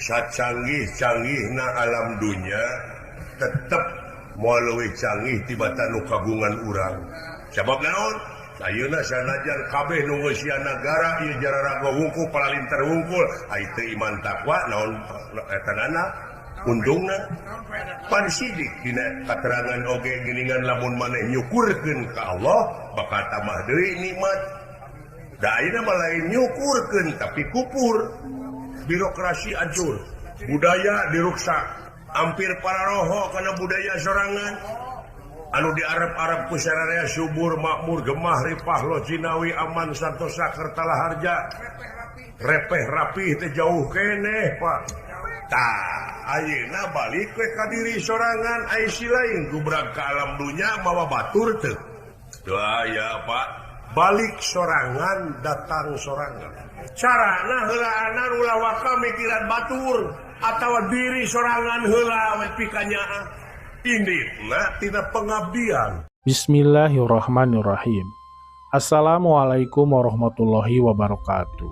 Sacanggih-canggihna alam dunya tetep moal leuwih canggih tibatan nu kagungan urang. Sabab naon? Ayeuna sanajan kabeh nu ngeusian nagara ieu jararaga wungkul paralinter wungkul, ai teu iman takwa naon etanana untungna? Pan sidik dina katerangan oge geuningan lamun maneh nyukurkeun ka Allah bakal tambah deui nikmat. Da ayeuna mah lain nyukurkeun tapi kupur. Birokrasi hancur, budaya diruksak, hampir para roho karena budaya sorangan. Anu di Arab-Arab ku sararea subur, makmur, gemah, ripah, lojinawi, aman, santosa, kertalaharja, repeh rapih teh jauh keneh, Pak. Tah, ayeuna balik we ka diri sorangan, ai si lain gubrag ka alam dunya mawa batur teu. Teu aya, Pak. Balik sorangan, datang sorangan. Carana heulaana ulah waka mikiran batur atawa diri sorangan heula we pikanyaah. Inditna tina pengabdian. Bismillahirrahmanirrahim. Assalamualaikum warahmatullahi wabarakatuh.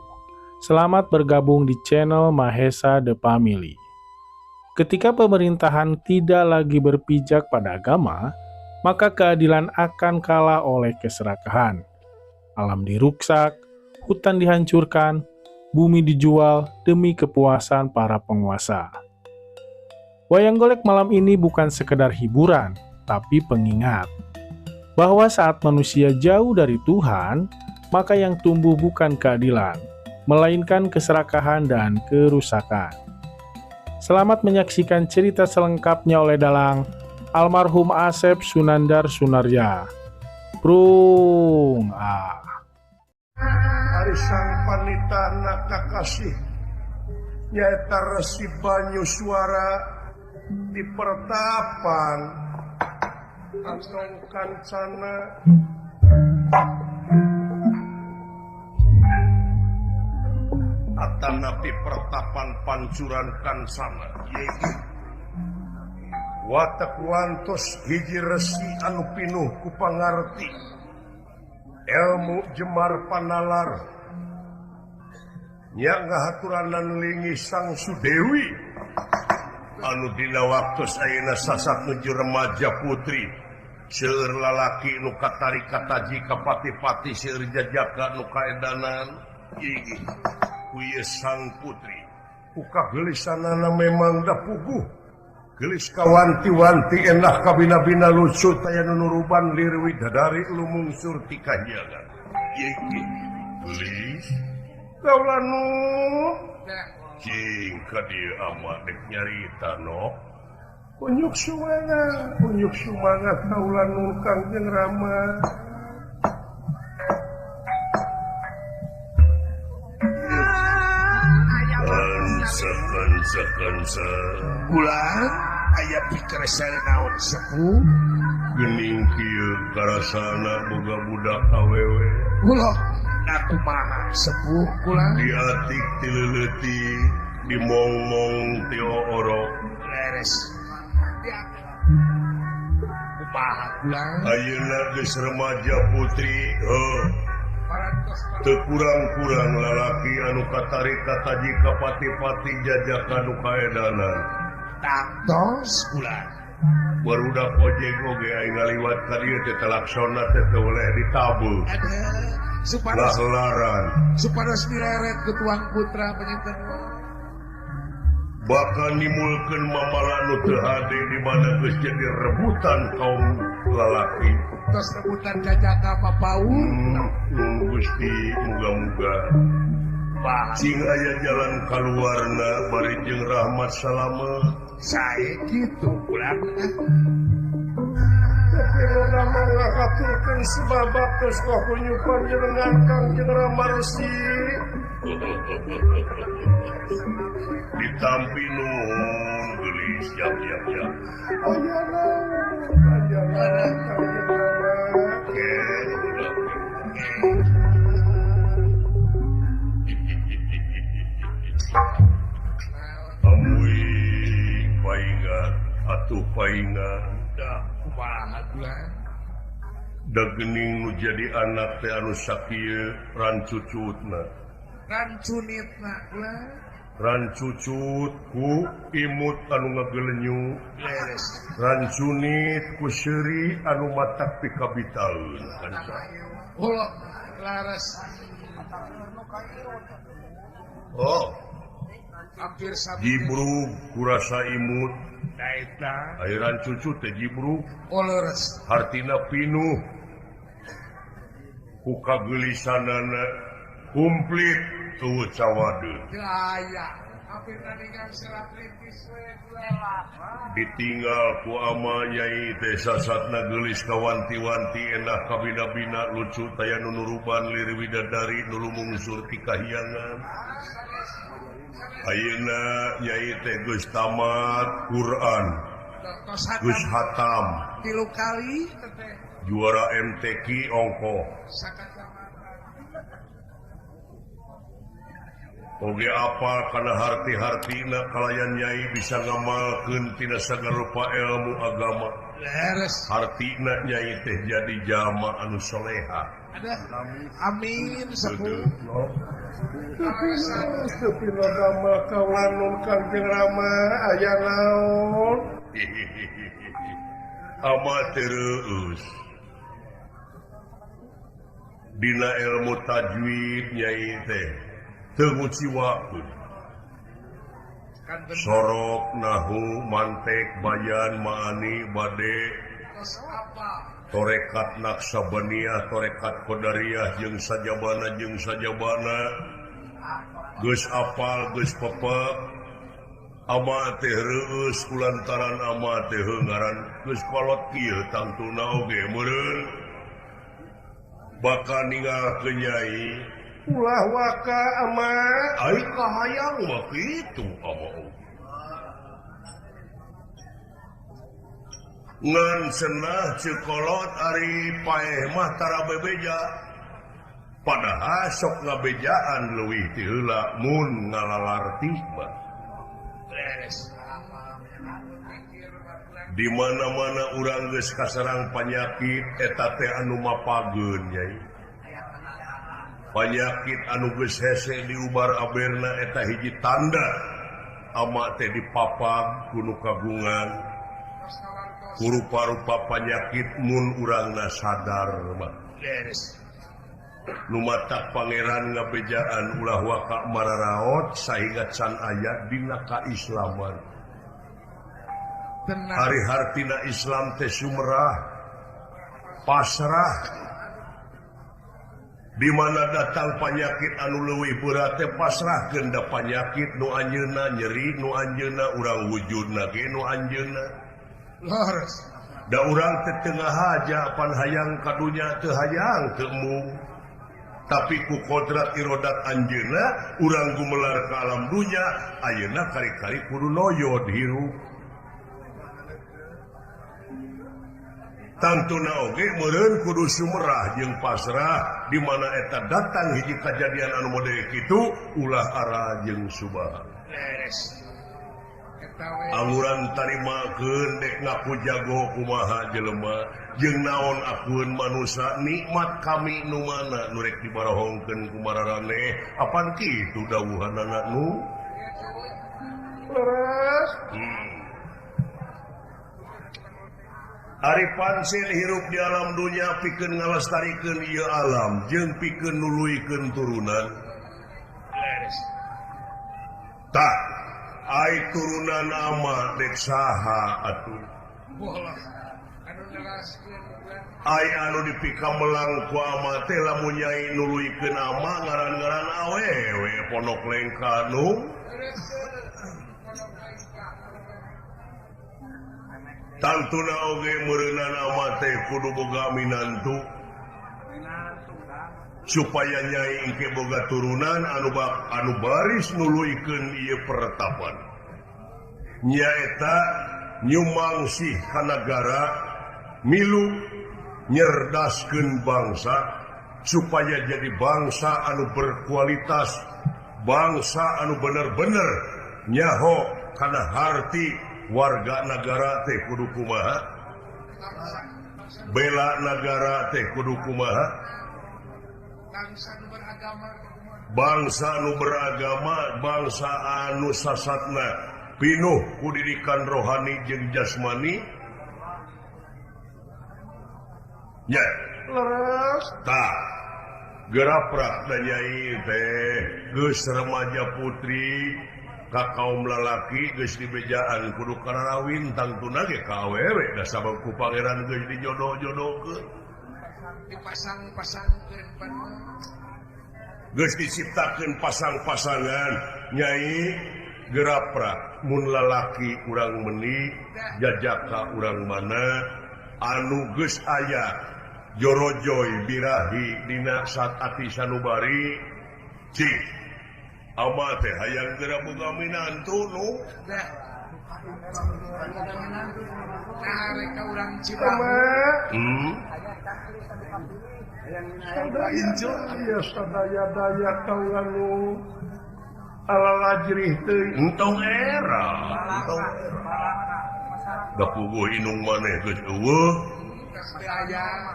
Selamat bergabung di channel Mahesa The Family. Ketika pemerintahan tidak lagi berpijak pada agama, maka keadilan akan kalah oleh keserakahan. Alam diruksak, hutan dihancurkan, bumi dijual demi kepuasan para penguasa. Wayang golek malam ini bukan sekedar hiburan, tapi pengingat bahwa saat manusia jauh dari Tuhan, maka yang tumbuh bukan keadilan, melainkan keserakahan dan kerusakan. Selamat menyaksikan cerita selengkapnya oleh dalang almarhum Asep Sunandar Sunarya. Prung ah. Ari sang panita kakasih nyaeta Resi Banyu Suara di pertapan Antong Kancana atanapi pertapan pancuran kancana watek wantos hiji resi anu pinuh ku pangarti ilmu jemar panalar nya ngahaturanan lingi Sang Sudewi anu dina waktos ayeuna sasat nuju remaja putri seueur lalaki nu katarik kataji ka pati-pati seueur jajaka nu kaedanan gigi ku ieu sang putri ku kageulisanana memang da puguh geulis kawanti-wanti endah kabina-bina lucu taya nu nuruban lir widadari lumungsur ti kahyangan gigi geulis kaula nu cing ka dieu ama dek nyarita no unjuk sumangat kaula nu Kangjeng Rama. Kula aya pikersa naon sepuh geuning kieu karasana boga budak awewe ulah kumaha sepuh kula diatik ti leutik dimongmong ti ooro leres kumaha kula ayeuna geus remaja putri heuh teu kurang-kurang lalaki anu katarik kataji ka pati-pati jajakan nu kaedanan tangtos kula barudak ojek oge aing ngaliwat ka dieu teh telaksona teh teu oleh ditabuh supados supados direret ku tuang putra panginten bakal nimulkeun mamala nu teu hade di mana geus jadi rebutan kaum lalaki tos rebutan jajaka papaun Gusti muga-muga sing aya jalan kaluarna bari jeung rahmat salama sae kitu ulah Rama ngahaturkeun sebabab geus kahunyupan jenengan Kangjeng Rama Resi ditampi nuhun geulis siap siap siap ayana ayana Kangjeng Rama amuy paingan atuh paingan dah kumaha kula da geuning nu jadi anak teh anu sakieu rancucutna rancunitna kula Rancucut ku imut anu ngagelenyu rancunit ku seuri anu matak pikabitaeun ulah laras oh hampir sami jibrug kurasa imut eta aya rancucut teh jibrug oh leres hartina pinuh ku kageulisanana komplit tuh cawadeun aya hampir nandingan serat rintis we ditinggal ku ama nyai teh sasatna geulis kawanti-wanti endah kabina-bina lucu taya nu nuruban lir widadari nu lumungsur ti kahyangan ayeuna nyai teh geus tamat Quran geus hatam 3 kali teh juara MTQ ongkoh oge apa kana harti-hartina kalayan nyai bisa ngamalkeun tina sagarupa ilmu agama leres hartina nyai teh jadi jama anu soleha amin sepuh sepina damel kaulanun Kangjeng Rama aya naon ama terus dina ilmu tajwid nyai teh teu nguciwakeun sorok nahu mantek bayan maani bade torekat naksabaniyah torekat qadariyah jeung sajabana geus apal geus pepek ama teh reueus kulantaran ama teh ngaran geus kolot kieu tangtuna oge meureun bakal ninggalkeun nyai ulah waka ama ai kahayang mah kitu ama ngan cenah ceuk kolot ari paeh mah tara bebeja padahal sok ngabejaan leuwih ti heula mun ngalalartih mah di mana-mana urang geus kasarang panyakit eta teh anu mapageun nyai panyakit anu geus hese diubar aberna eta hiji tanda ama teh dipapag ku nu kagungan ku rupa-rupa panyakit mun urangna sadar mah nu matak pangeran ngabejaan ulah waka mararaot sahingga can aya dina kaislaman ari hartina Islam teh sumerah pasrah di mana datang panyakit anu leuwih berat teh pasrahkeun da panyakit nu anjeunna nyeri nu anjeunna urang wujudna ge nu anjeunna leres da urang teh teu ngahaja pan hayang ka dunya teu hayang teu embung tapi ku kodrat irodat anjeunna urang gumelar ka alam dunya ayeuna kari-kari kudu noyod hirup tantuna oge meureun kudu sumerah jeung pasrah di mana eta datang hiji kajadian anu model kitu ulah ara jeung subah leres anguran tarimakeun dek ngaku jago kumaha jelema jeung naon akueun manusa nikmat kami nu mana nu rek dibarohongkeun ku mararaneh apan kitu dawuhanana nu leres Ari pansin hirup di alam dunia pikeun ngalestarikeun ieu alam jeung pikeun nuluykeun turunan tah ai turunan ama dek saha atuh ai anu dipikamelang ku ama teh lamun nyai nuluykeun ama ngaran-ngaran awewe ponok lengka nu tantuna oge meureunan ama teh kudu boga minantu supaya nyai engke boga turunan anu baris nuluykeun ieu pertapan nyaeta nyumangsih ka nagara milu nyerdaskeun bangsa supaya jadi bangsa anu berkualitas bangsa anu bener-bener nyaho kana harti warga negara teh kudu kumaha bela negara teh kudu kumaha bangsa nu beragama Bangsa anu beragama, bangsa anu sasatna pinuh ku didikan rohani jeung jasmani. Nya, leres tah geraprak da nyai teh geus remaja putri ka kaum lalaki geus dibejaan kudu kararawin tangtuna ge ka awewe da sabab ku pangeran geus dijodoh-jodohkeun dipasang-pasangkeun geus diciptakeun pasang-pasangan nyai geraprak mun lalaki urang meuni jajaka urang mana anu geus aya jorojoy birahi dina saat ati sanubari cik ama teh hayang geura boga minantu nu nah rek ka urang Cidahu sadaya sadaya-daya kaula nu ala lajrih teuing entong era entong era da puguh inung maneh geus eueuh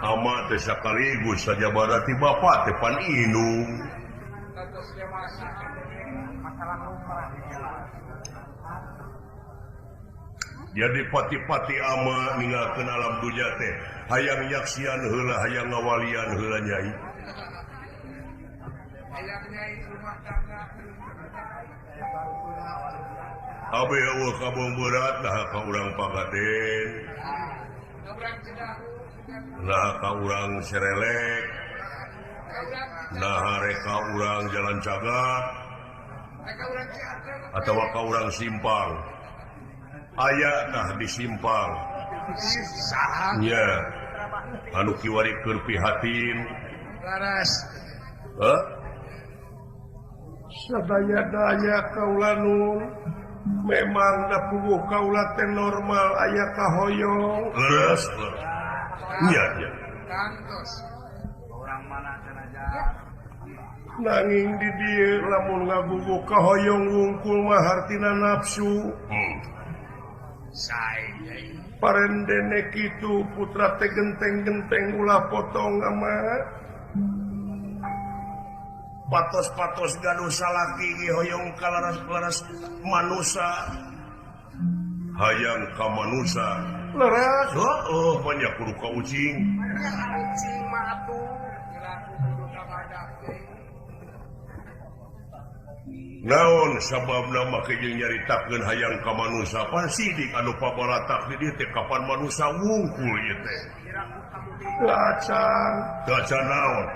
ama teh sakaligus sajabara ti bapa teh pan inung. Jadi pati-pati ama ninggalkeun alam dunya teh hayang nyaksian heula hayang ngawalian heula nyai. Hayang nyai rumah tangga. Abe eueuh kabung berat nah ka urang Pagaden. Nah ka urang Serelek. Nah reka urang Jalan Cagak. Atawa ka urang Simpang. Aya tah di Simpang. Nya. Anu kiwari keur prihatin. Laras. Hah? Sadaya-daya kaula nu memang da puguh kaula teh normal aya kahoyong. Leres. Nya nya. Kantos. Orang mana cenah. Nanging di dieu lamun ngagugu kahoyong wungkul mah hartina nafsu. Sae nyai. Parendene kitu putra teh genteng-genteng ulah potong ama. Patos-patos gaduh salaki ge hoyong kalaras-laras manusa. Hayang ka manusa. Leres. Heuh, banyak kudu ka ucing. Ucing mah atuh kudu ka badak teh. Naon sababna make jeung nyaritakeun hayang ka manusa pan sidik anu pabalatak di dieu teh kapan manusa wungkul ieu teh. Acan. Acan naon?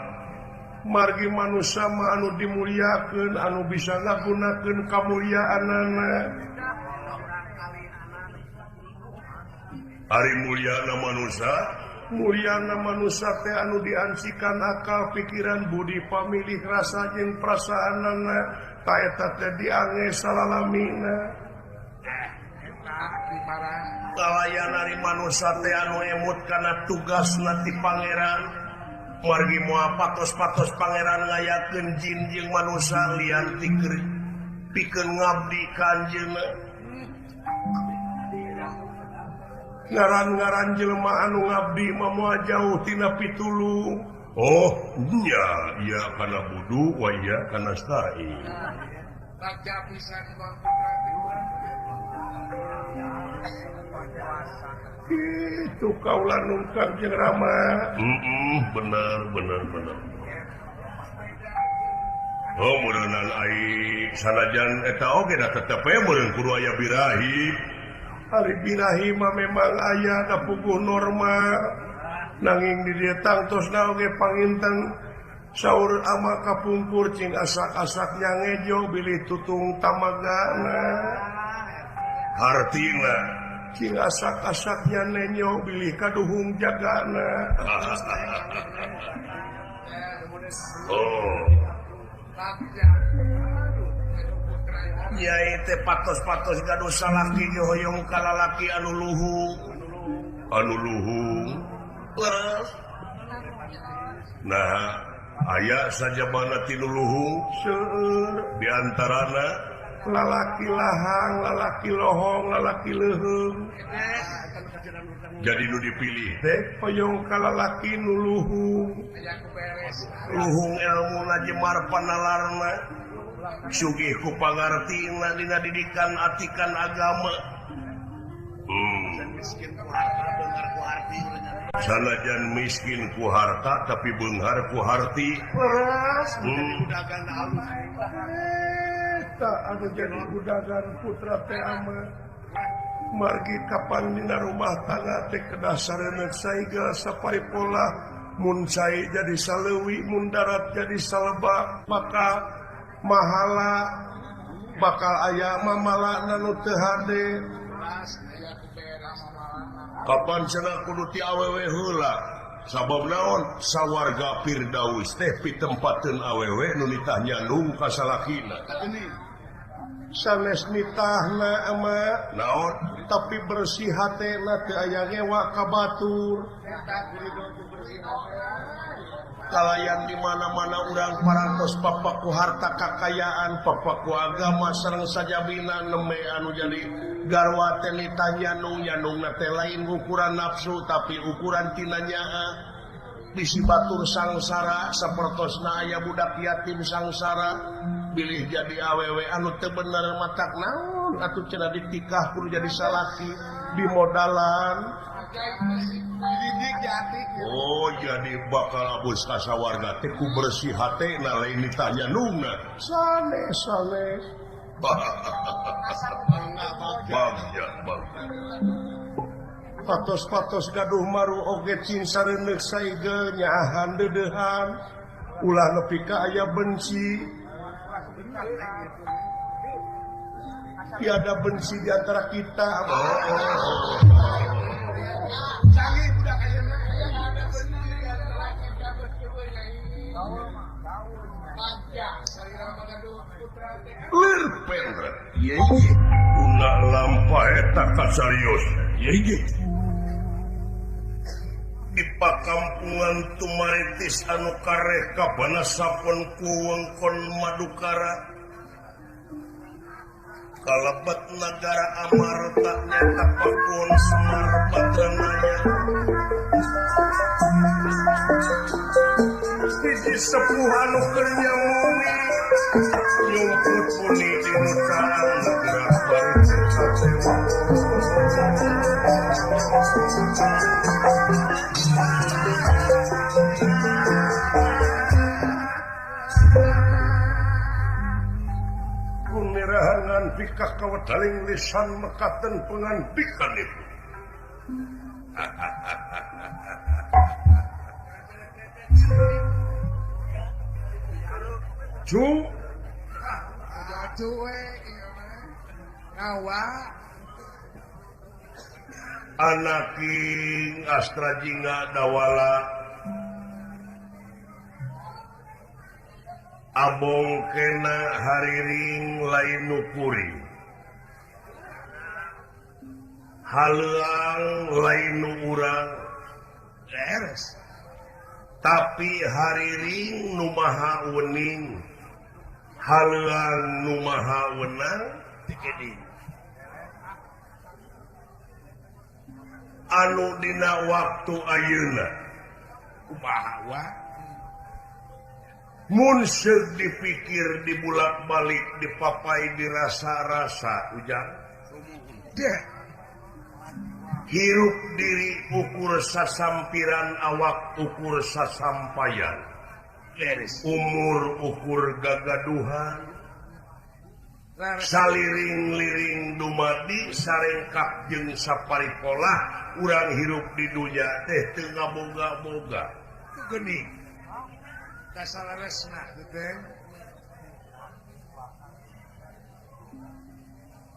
Margi manusa mah anu dimuliakeun anu bisa ngagunakeun kamuliaanana. Ari mulyana manusa? Mulyana manusa teh anu diancikan akal pikiran budi pamilih rasa jeung perasaanana ta eta teh diange salalamina. Kalayan ari manusa teh anu emut kana tugasna ti pangeran. Margi moal patos-patos pangeran ngayakeun jin jeung manusa lian ti pikeun ngabdi ka anjeunna. Ngaran-ngaran jelema anu ngabdi mah moal jauh tina pitulung. Oh, nya ieu kana budu wa ieu kana sa'i. Bagja pisan bang putra itu kaula nungkang jeung Rama. Bener bener bener. Oh, meureunnan ai sanajan eta oge da tetep we meureun kudu aya birahi. Ari birahi mah memang aya da puguh norma. Nanging di dieu tangtosna oge panginten saur ama kapungkur cing asak-asak nyangejo bilih tutung tamagana. Hartina cing asak-asaknya nenyo bilih kaduhung jagana. Oh. Nyai teh patos-patos gaduh salaki ge hoyong ka lalaki anu luhung. Anu luhung. Leres. Nah, aya sajabana ti nu luhung seueur di antarana Lalaki lahang, lalaki lohong, lalaki leuheung. Jadi nu dipilih teh hoyong ka lalaki nu luhung. Luhung elmuna jemar panalarna. Sugih ku pangartina dina didikan atikan agama. Sanajan miskin ku harta tapi beunghar ku harti. Leres udagan alus. Eta anu jadi udagan putra teh ama. Margi kapan dina rumah tangga teh kedah sareuneuh saigel saparipola mun cai jadi saleuwi mun darat jadi salebak maka mahala bakal aya mamalana nu teu hade. Kapan cenah kudu ti awewe heula sabab naon sawarga Firdaus teh pitempateun awewe nu nitah nyandung ka salakina. Sanes nitahna ama naon tapi bersih hatena teu aya ngewa ka batur. Kalayan di mana-mana urang parantos papaku harta kakayaan papaku agama sareng sajabina neme anu jadi garwa teh nitah nyandung nyandungna teh lain ukuran nafsu tapi ukuran tina nyaah. Bisi batur sangsara sapertosna aya budak yatim sangsara bilih jadi awewe anu teu bener matak naon atuh cenah ditikah kudu jadi salaki dimodalan. Oh jadi bakal abus ka sawarga teh ku bersih hatena lain ditanya nungna. Sanes sanes. Bagja bagja. Patos-patos gaduh maru oge cing sareuneuh saigel nyaahan deudeuhan ulah nepi ka aya benci. Tiada benci di antara kita. Lir pendret. Ye ye. Una lampah eta kasarios. Ye ye. Di pakampungan Tumaritis anu kareh kabana sapon ku wengkon Madukara. Kalebet nagara Amarta nyata Pakuwon Semar Badranaya. Hiji sepuh anu keur nyamuni nyumput puni di nu caang gerak bari teu katewa. Kunirahangan pikah kawedaling lisan mekaten pengantikan itu. Cu Anaking Astra Jingga Dawala Abong kena hariring lain nu kuring Haleuang lain nu urang Leres. Tapi hariring nu maha wening Haleuang nu maha wenang anu dina waktu ayeuna kumaha wa mun seug dipikir dibulak-balik dipapai dirasa-rasa ujang deh hirup diri ukur sasampiran awak ukur sasampayan leres umur ukur gagaduhan saliring-liring dumadi sarengkak jeung saparipolah urang hirup di dunya teh teu ngaboga-boga geuning tasalaresna teh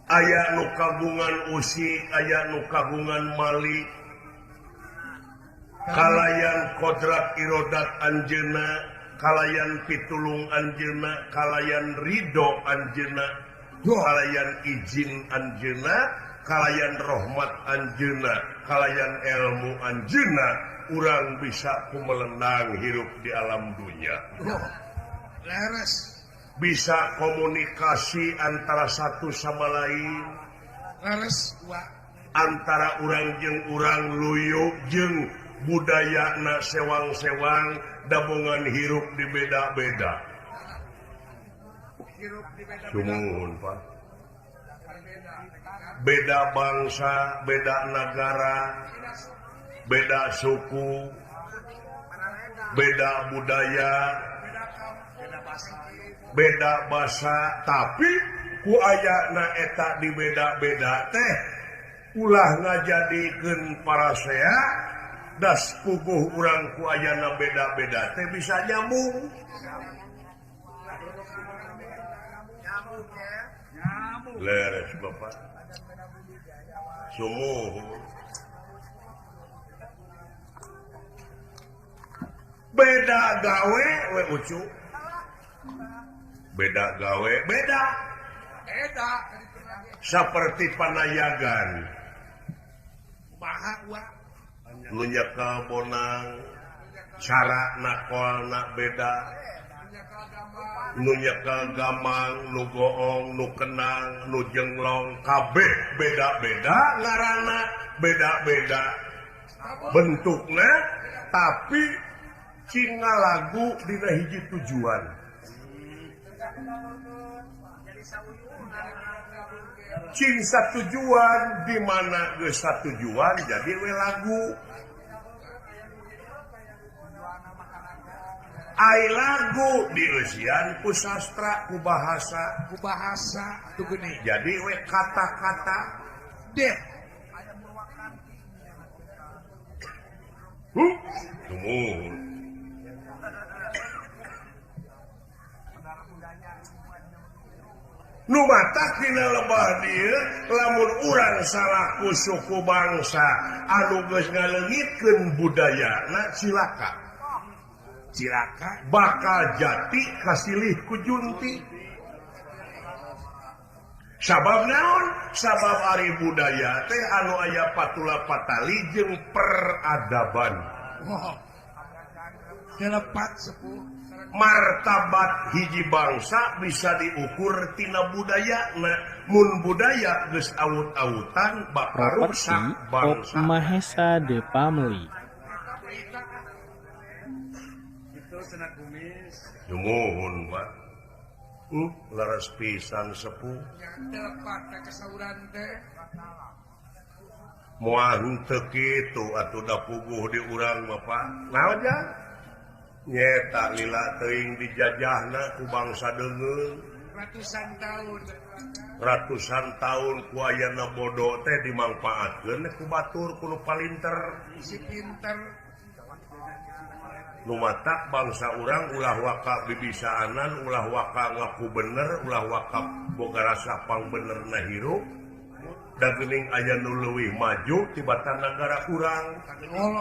aya nu kagungan usik aya nu kagungan mali kalayan kodrat irodat anjeunna kalayan pitulung anjeunna kalayan ridho anjeunna kalayan izin anjeunna kalayan rahmat anjeunna kalayan ilmu anjeunna urang bisa kumelenang hirup di alam dunia. Leres. Bisa komunikasi antara satu sama lain. Leres wa. Antara urang jeung urang luyu jeung budayana sewang-sewang dabongan hirup di beda-beda. Hirup di beda-beda. Sumuhun Pak. Beda bangsa, beda negara, beda suku, beda budaya, beda bahasa, tapi ku ayana eta di beda-beda teh ulah ngajadikeun parasea das puguh urang ku ayana beda-beda teh bisa nyambung. Leres Bapak. Sumuhun. Beda gawe we ucu. Beda gawe beda. Beda seperti panayagan. Kumaha wa? Nu nyekel bonang, cara nakolna beda. Nu nyekel gamang, nu goong, nu kenang, nu jenglong, kabeh beda-beda ngaranna, beda-beda bentukna, tapi cinga lagu dina hiji tujuan. Cing satujuan di mana geus satujuan jadi we lagu. Ai lagu dieusian ku sastra, ku bahasa, ku bahasa tuh geuning. Jadi we kata-kata deh. Sumuhun. Nu matak dina lebah dieu lamun urang salaku suku bangsa anu geus ngaleungitkeun budayana cilaka. Cilaka bakal jati kasilih ku junti. Sabab naon? Sabab ari budaya teh anu aya patula patali jeung peradaban. Wow. Telepat sepuh. Martabat hiji bangsa bisa diukur tina budayana. Mun budaya geus awut-awutan bakal Properti rusak of bangsa. Mahesa The Family. Sumuhun Pak. Leres pisan sepuh. Telepat ka kasauran teh. Moal henteu kitu atuh da puguh di urang mah Pak. Naon jang? Nyeta lila teuing dijajahna ku bangsa deungeun ratusan tahun. Ratusan tahun ku ayana bodoh teh dimangpaatkeun ku batur ku nu palinter. Si pinter. Nu matak bangsa urang ulah waka bibisaanan, ulah waka ngaku bener, ulah waka boga rasa pangbenerna hirup. Da geuning aya nu leuwih maju tibatan nagara urang.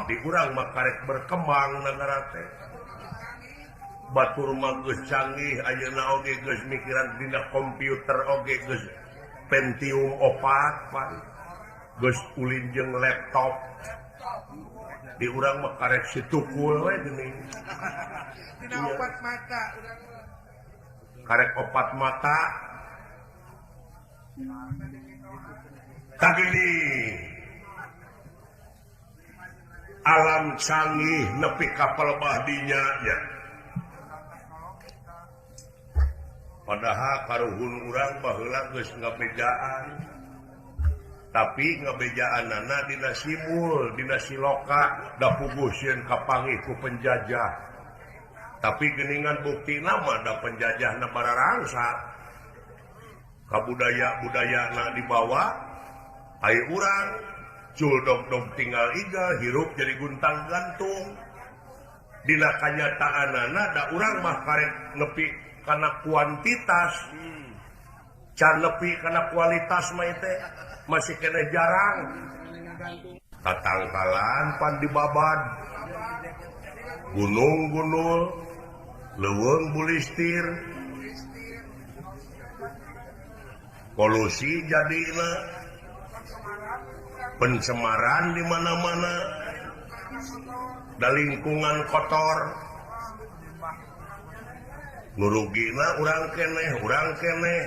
Di urang mah karek berkembang nagara teh. Batur mah geus canggih ayeuna oge geus mikiran dina komputer oge geus Pentium 4 pan. Geus ulin jeung laptop. Di urang mah karek si tukul we geuning. Dina opat mata urang mah. Karek opat mata. Tah geuning. Alam canggih nepi ka palebah dinya nya. Padahal karuhun urang baheula geus ngabejaan. Tapi ngabejaanana dina simul, dina siloka, da puguh sieun kapanggih ku penjajah. Tapi geuningan buktina mah da penjajahna bararangsa. Kabudaya-budayana dibawa, ai urang culdog-dog tinggal iga hirup jadi guntang gantung. Dina kanyataanana da urang mah karek nepi kana kuantitas, can nepi kana kualitas mah teh masih kena jarang. Tatangkalan pan dibabad, gunung-gunul, leuweung bulistir, polusi jadina, pencemaran di mana-mana, da lingkungan kotor. Nu rugina urang keneh, urang keneh.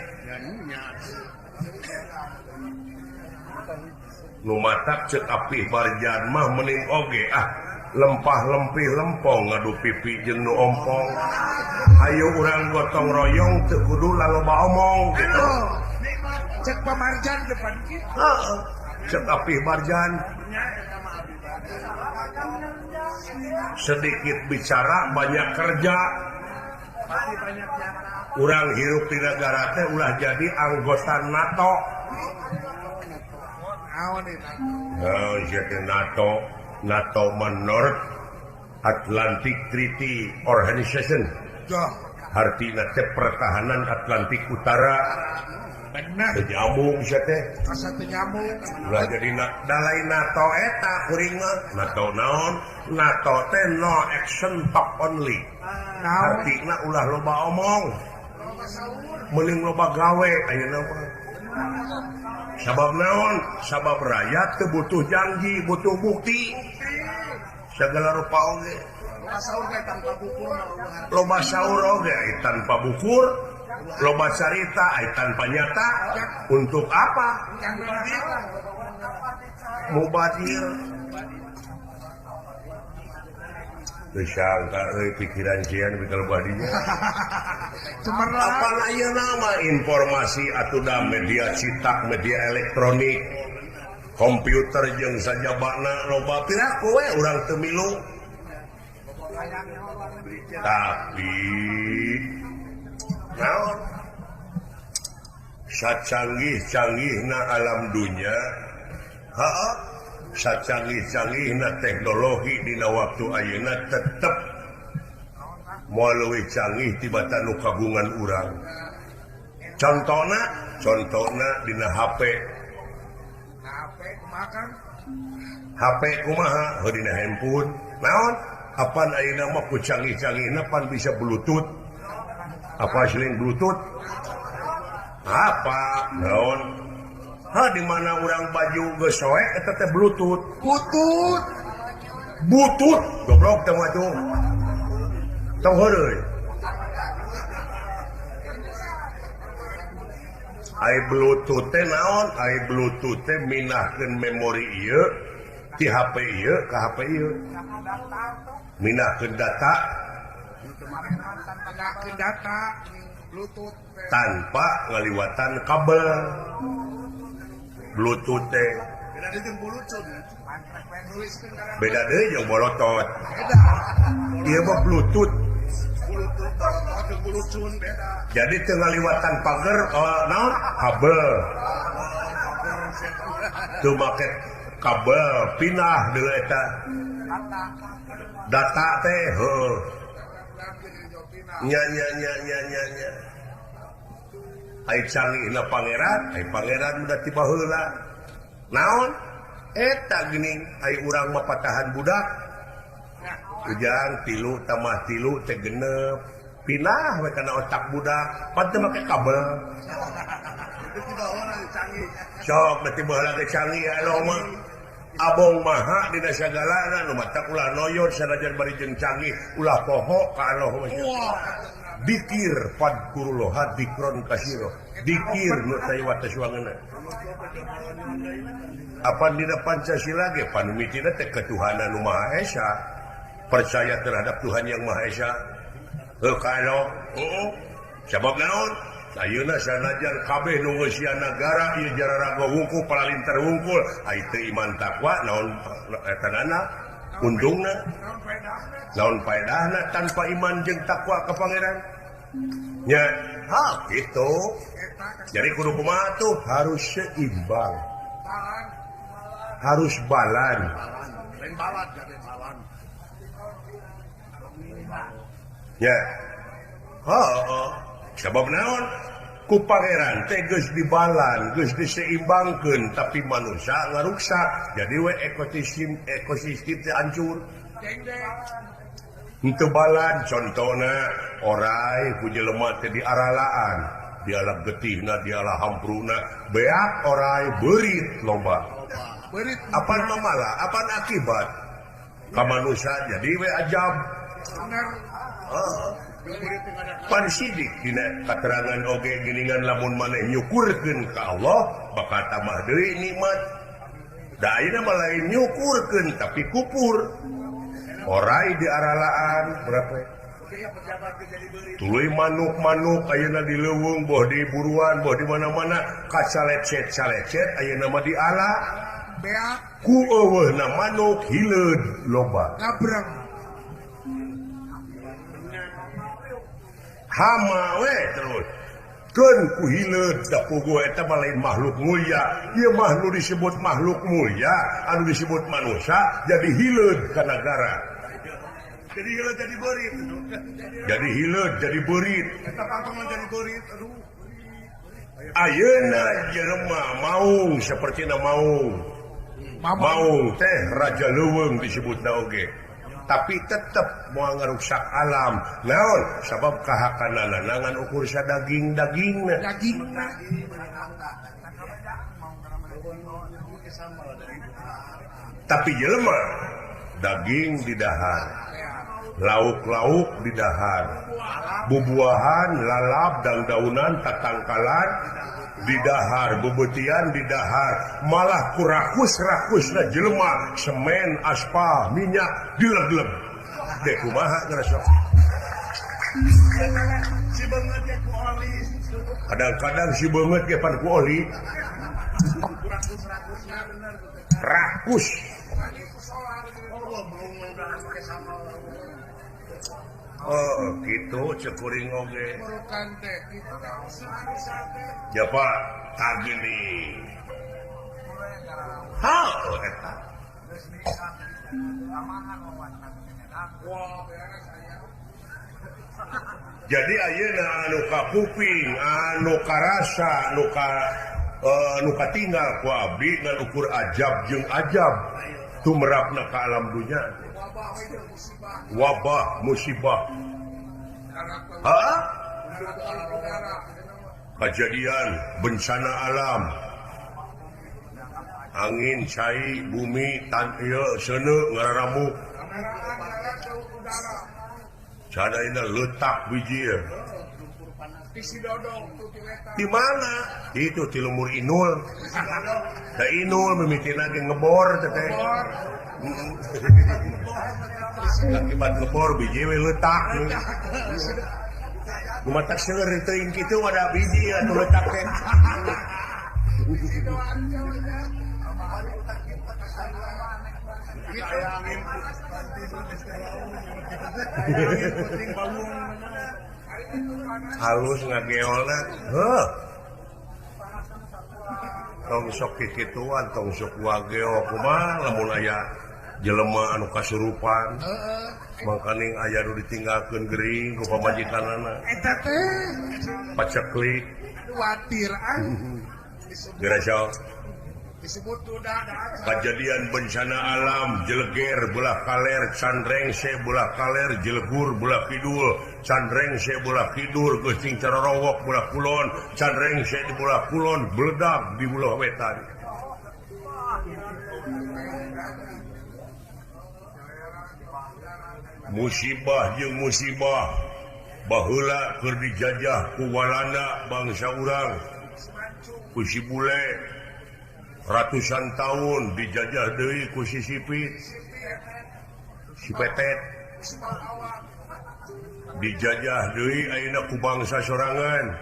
Nu matak ceuk apih barjan mah mending oge ah lempah lempih lempong ngadu pipi jeung nu ompong. Ayo urang gotong royong teu kudu laloba omong gitu. Cek pamarjan depan kitu. Heeh. Cek apih barjan. Sedikit bicara banyak kerja. Urang hirup di negara teh ulah jadi anggota NATO. Oh, jadi NATO, NATO North Atlantic Treaty Organization. Hartina teh pertahanan Atlantik Utara. Bener. Teu nyambung sia teh. Asa teu nyambung. Ulah jadi da lain NATO eta kuring mah. NATO naon? NATO teh no action talk only. Hartina ulah loba omong. Mending loba gawe ayeuna mah. Sabab naon? Sabab rakyat teu butuh janji, butuh bukti. Segala rupa oge. Loba saur oge tanpa bukur, loba carita tanpa nyata. Untuk apa? Mubazir. Teu sangka euy pikiran sieun bikal badinya. Apan ayeuna mah informasi atuh da media cetak, media elektronik, komputer jeung sajabana loba piraku we urang teu milu. Tapi naon? Sacanggih-canggihna alam dunya, heeh, sacanggih-canggihna teknologi dina waktu ayeuna tetep moal leuwih canggih tibatan nu kagungan urang. Contona, contona dina HP. HP kumaha? Heuh dina handphone. Naon? Apan ayeuna mah ku canggih-canggihna pan bisa bluetooth. Apa selain bluetooth? Apa? Naon? Ha di mana urang baju geus soek eta teh bluetooth. Butut. Butut, goblok teh mah tuh. Tong heureuy. Ai bluetooth teh naon? Ai bluetooth teh minahkeun memori ieu ti HP ieu ka HP ieu. Minahkeun data. Minahkeun data bluetooth tanpa ngaliwatan kabel. Bluetooth teh beda deui jeung bolotot. Ieu mah bluetooth. Jadi teu ngaliwatan pager naon kabel. Teu make kabel pindah deui eta. Data teh heuh. Nya nya nya nya nya nya. Ai canggihna pangeran, ai pangeran udah tiba heula. Naon? Eta geuning ai urang mah patahan budak. Ujang tilu tambah tilu teh genep. Pindah we kana otak budak, pan teu make kabel. Sok berarti baheula ge canggih aya mah. Abong maha dina sagalana nu matak ulah noyot sanajan bari jeung canggih ulah poho ka Allah mah. Dikir fadkurullah dikron kasiro. Dikir nu tayawata suangeuna. Apan dina Pancasila ge panumitina teh ketuhanan nu Maha Esa. Percaya terhadap Tuhan yang Maha Esa. Heuh ka Allah. Heeh. Sabab naon? Ayeuna sanajan kabeh nu ngeusian nagara ieu jararaga wungkul palalinter wungkul ai teu iman takwa naon etanana untungna naon paedahna tanpa iman jeung takwa ka pangeran nya ha kitu. Jadi kudu kumaha tuh harus seimbang, harus balan ya. Heeh. Sabab naon? Ku pangeran teh geus dibalan, geus diseimbangkeun, tapi manusia ngaruksak. Jadi we ekosistem teh hancur. Henteu balan contona orai ku jelema teh diaralaan, diala getihna, diala hampruna, beak orai beurit loba. Beurit apan mamala, apan akibat ka manusia jadi we ajab. Bener. Heeh. Pan sidik dina katerangan oge geuningan lamun maneh nyukurkeun ka Allah bakal tambah deui nikmat. Da ayeuna mah lain nyukurkeun tapi kupur. Orai di aralaan berapa? Tuluy manuk-manuk ayeuna di leuweung boh di buruan boh di mana-mana kacalecet-calecet ayeuna mah di ala. Beak ku eueuhna manuk hileud loba. Ngabrang. Hama we terus. Keun ku hileud da puguh eta mah lain makhluk mulia. Ieu mah nu disebut makhluk mulia, anu disebut manusia jadi hileud ka nagara. Jadi hileud jadi beurit. Jadi hileud jadi beurit. Eta pangtongan jadi beurit. Aduh. Ayeuna jelema maung sapertina maung. Maung teh raja leuweung disebutna oge. Tapi tetep moal ngaruksak alam. Naon? Sabab kahakanana ngan ukur sadaging-dagingna. Dagingna. Tapi jelema daging didahar, lauk-lauk didahar, bubuahan, lalap, daun-daunan, tatangkalan didahar, bebetian didahar, malah kurakus-rakusna jelema, semen, aspal, minyak dileglem. Deh kumaha ngerasa? Si beungeut ge ku oli. Kadang-kadang si beungeut ge pan ku oli. Rakus. Oh, gitu cekuring oge. Ya Pak, tak gini. Ha, eta. Jadi ayeuna anu ka kuping, anu karasa, anu ka nu katinggal ku abdi ngan ukur ajab jeung ajab tumerapna ka alam dunya. Wabah musibah. Ha? Kejadian bencana alam. Angin cai bumi tan ieu seuneu ngararamuk. Cadaina letak biji. Di mana? Itu di lemur Inul. Da Inul mimitina ge ngebor teh. Akibat ngebor biji we letak. Gumatak seueur teuing kitu ada biji atuh letak teh. Halus ngageolna heuh. Tong sok kikituan, tong sok wageo kumaha lamun aya jelema anu kasurupan. Mangkaning aya nu ditinggalkeun gering ku pamajikanana. Eta teh paceklik. Kuatir ah. Geura sok. Disebut duda. Kejadian bencana alam jeleger belah kaler candrengse belah kaler jelegur belah kidul candrengse belah kidul geuting carorowok belah kulon candrengse di belah kulon beledak di belah wetan. Musibah jeung musibah baheula keur dijajah ku Walanda bangsa urang ku si bule ratusan tahun dijajah deui ku si sipit si petet dijajah deui ayeuna ku bangsa sorangan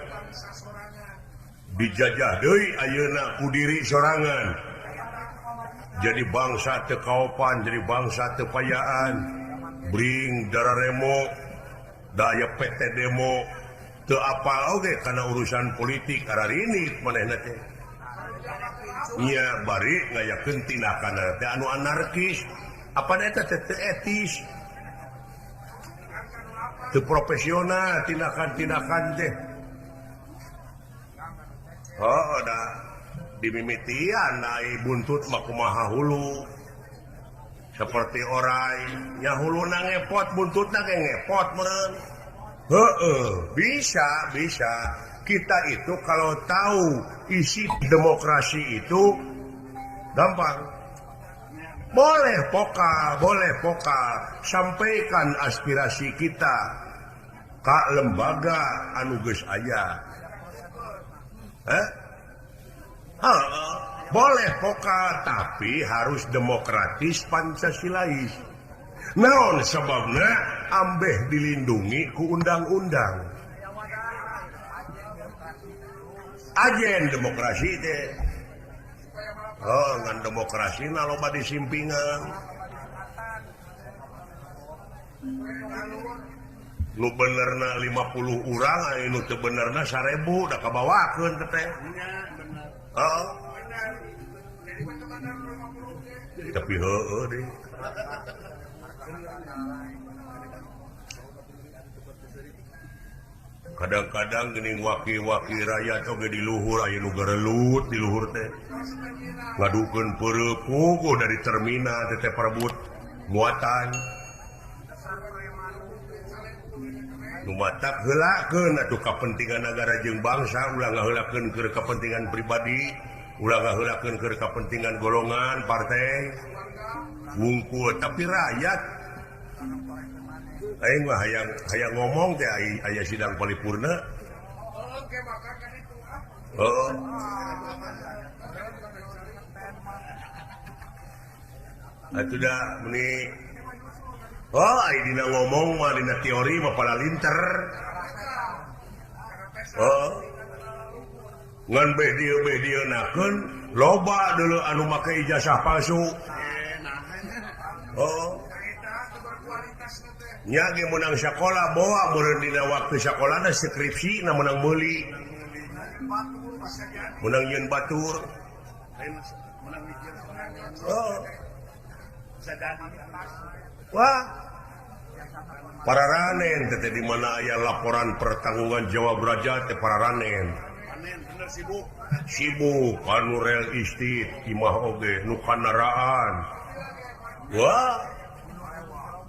dijajah deui ayeuna ku diri sorangan jadi bangsa teu kaopan jadi bangsa teu payaan bring dararemo daya PT demo teu apal oge kana urusan politik ararinik manehna teh. Nya bari ngayakeun tindakan teh anu anarkis apa eta teh teu etis teu profesional tindakan-tindakan teh. Oh da dimimitian ai buntut mah kumaha hulu seperti orai nya huluna ngepot buntutna ge ngepot meureun. Heueuh bisa bisa. Kita itu kalau tahu isi demokrasi itu gampang. Boleh pokal, sampaikan aspirasi kita. Ka lembaga anu geus aya. Boleh pokal tapi harus demokratis Pancasilais. Naon sebabna ambeh dilindungi ku undang-undang. Ajen demokrasi teh. Oh, ngan demokrasi na loba disimpingan. Nu benerna 50 urang aya nu teu benerna 1000 da kabawakeun teh. Heeh. Tapi heueuh deui. Kadang-kadang geuning wakil-wakil rakyat oge di luhur aya nu garelut di luhur teh. Ngadukeun peureuk puguh dari terminal teh perebut muatan. Nu matak heulakeun atuh kapentingan nagara jeung bangsa ulah ngaheulakeun keur kepentingan pribadi, ulah ngaheulakeun keur kepentingan golongan partai. Wungkul tapi rakyat aing mah hayang ngomong teh aya sidang paripurna. Heeh. Atuh da meuni oh ai dina ngomong mah dina teori mah palalinter. Oh. Ngan beh dieu nakeun loba deuleu anu make ijazah palsu. Oh. Nya ge meunang sakola bawa meureun dina waktu sakolana skripsi na meunang meuli. Meunang nyieun batur. Oh. Wah. Para ranen teh di mana aya laporan pertanggungan jawab raja teh para ranen. Sibuk. Sibuk anu real estate imah oge nu kandaraan. Wah.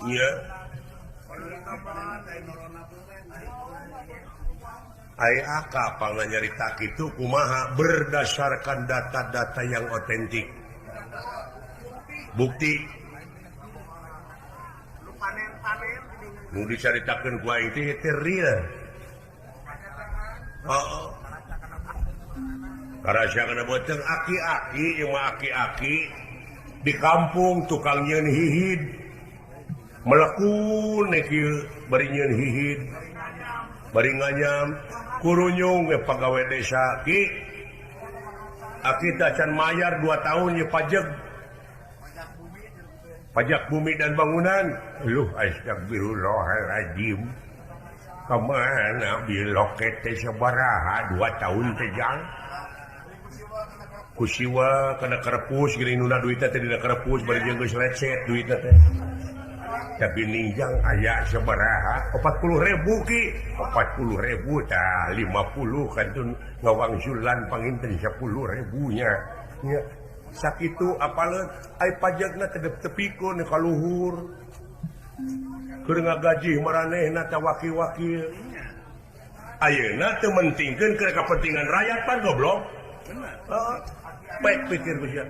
Iya. Ai aka pangna nyarita kitu kumaha berdasarkan data-data yang otentik. Bukti nu dicaritakeun ku aing teh teh real. Heeh. Karasa kana beuteung aki-aki ieu mah aki-aki di kampung tukang nyeun hihid. Melekun kieu bari nyeun hihid. Bari nganyam kurunyung we pagawe desa ki. Aki teh can mayar 2 tahun ye pajak. Pajak bumi dan bangunan. Luh astagfirullahaladzim. Kemana biloket teh sabaraha 2 tahun teh jang. Kusiwa kana kerepus geuning nuna duitna teh dina kerepus bari jeung geus lecet duitna teh. Tapi ningjang aya sabaraha 40.000 ki. 40.000 tah 50 kantun ngawangsulan panginten 10.000 nya. Nya sakitu apaleun ai pajakna teh tepikeun ka luhur. Keur ngagaji maranehna teh wakil-wakil. Ayeuna teu mentingkeun keur kepentingan rakyat pan goblok. Heeh. Baik pikir ku sia.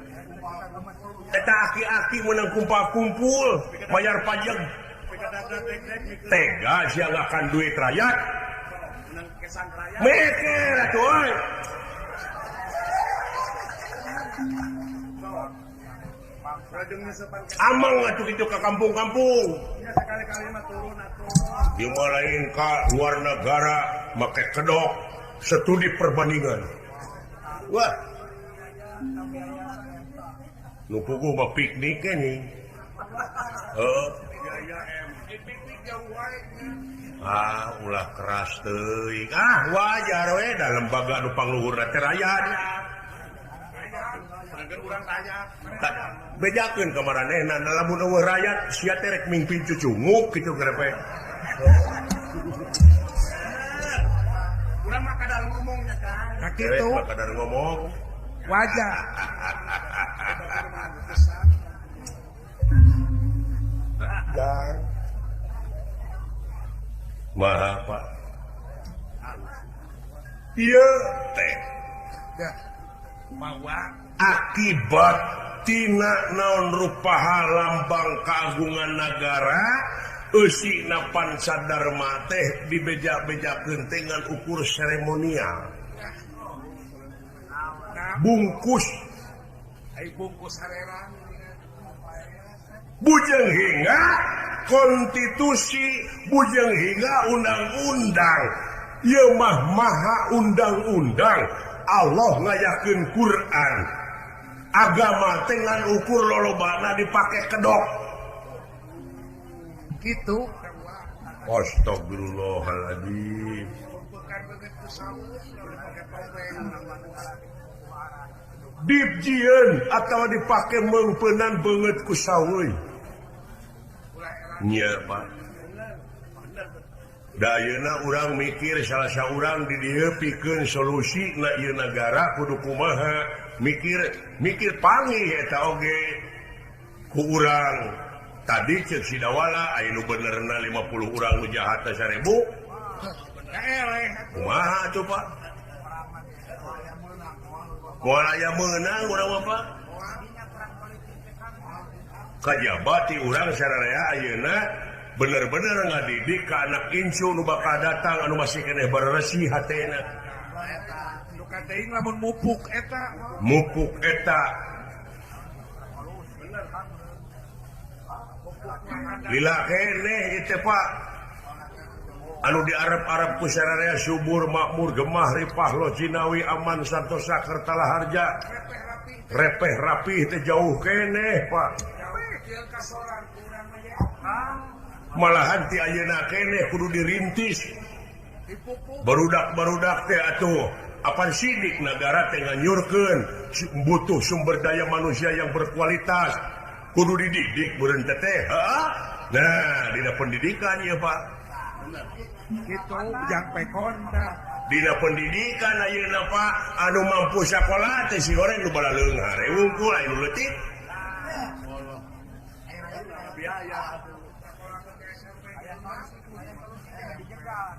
Eta aki-aki meunang kumpul-kumpul bayar pajak. Tega sia ngakan duit rakyat. Mikir atuh euy. Amang atuh kitu ka kampung-kampung. Dimarahin ka luar negara make kedok studi perbandingan. Wah. Nu puguh mah piknik nih. Heeh. Ah, ulah keras teuing. Ah, wajar we da lembaga nu pangluhurna teh rakyat. Bejakeun ka maranehna lamun eueuh rakyat sia teh rek mingpin cucunguk kitu gerepe. Urang mah kadar ngomongnya kan. Kitu kadar ngomong. Wajar. Jang. Maha Pak. Ieu teh. Akibat tina naon rupaha lambang keagungan negara Eusi na pancadarma teh dibeja-bejakeun teh ngan ukur seremonial. Bungkus ai bungkus harerang. Bujeng hingga konstitusi, bujeng hingga undang-undang. Ieu mah maha undang-undang. Allah ngayakeun Quran. Agama teh ngan ukur lolobana dipake kedok. Gitu. Astagfirullahaladzim. Dipjieun atawa dipake meungpeunnan beungeut ku saweuy. Nya Pak. Da ayeuna urang mikir salah saurang di dieu pikeun solusi na ieu nagara kudu kumaha, mikir mikir panggih eta oge ku urang. Tadi ceuk si Dawala aya nu benerna 50 urang nu jahat teh 1000. Kumaha atuh Pak? Moal aya meunang urang mah Pak. Kajaba ti urang sararea ayeuna bener-bener ngadidik ka anak incu nu bakal datang anu masih keneh beresih hatena. Nu kateuing lamun mupuk eta. Mupuk eta. Lila keneh ieu teh Pak. Anu di Arab-Arab ku sararea subur, makmur, gemah, ripah, lojinawi, aman, santosa, kertala harja. Repeh rapih teh jauh keneh Pak. Malahan ti ayeuna keneh kudu dirintis. Barudak-barudak teh atuh apan sidik nagara teh nganyurkeun butuh sumber daya manusia yang berkualitas. Kudu dididik meureun teh. Nah, dina pendidikan ieu Pak. Gitu jang pekon tah. Dina pendidikan ayeuna Pak anu mampu sakola teh si goreng nu balaleunghar wungkul aya nu leutik.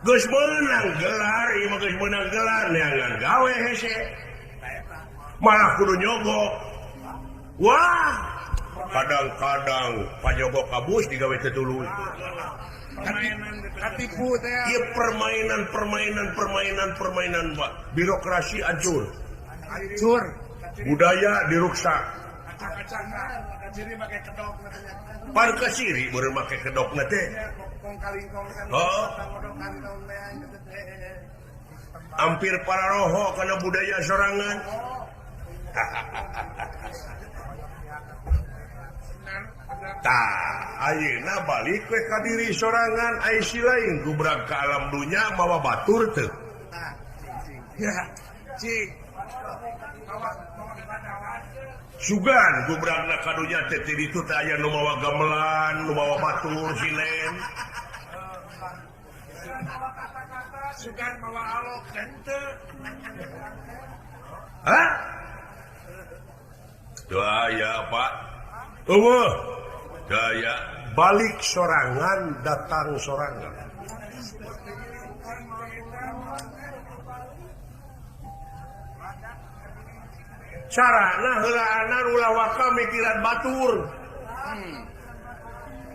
Geus meunang gelar, ieu mah geus meunang gelar neangan gawe hese. Malah kudu nyogok. Wah, kadang-kadang panyogok kabus digawe teh tuluy. Katipu teh. Ieu permainan permainan permainan permainan Pak. Birokrasi hancur. Hancur. Budaya diruksak. Kaciri make kedok Pan kasiri beureum make kedokna teh. Oh. Hampir para roho kana budaya sorangan. Tah, ayeuna balik we ka diri sorangan ai si lain gubrag ka alam dunya mawa batur teu. Ya, cing. Sugan gubragna ka dunya teh ti ditu teh aya nu mawa gamelan, nu mawa batur silen. Sugan mawa alok henteu. Hah? Teu aya, Pak. Eueuh. Daya balik sorangan datang sorangan. Carana heulaana ulah waka mikiran batur.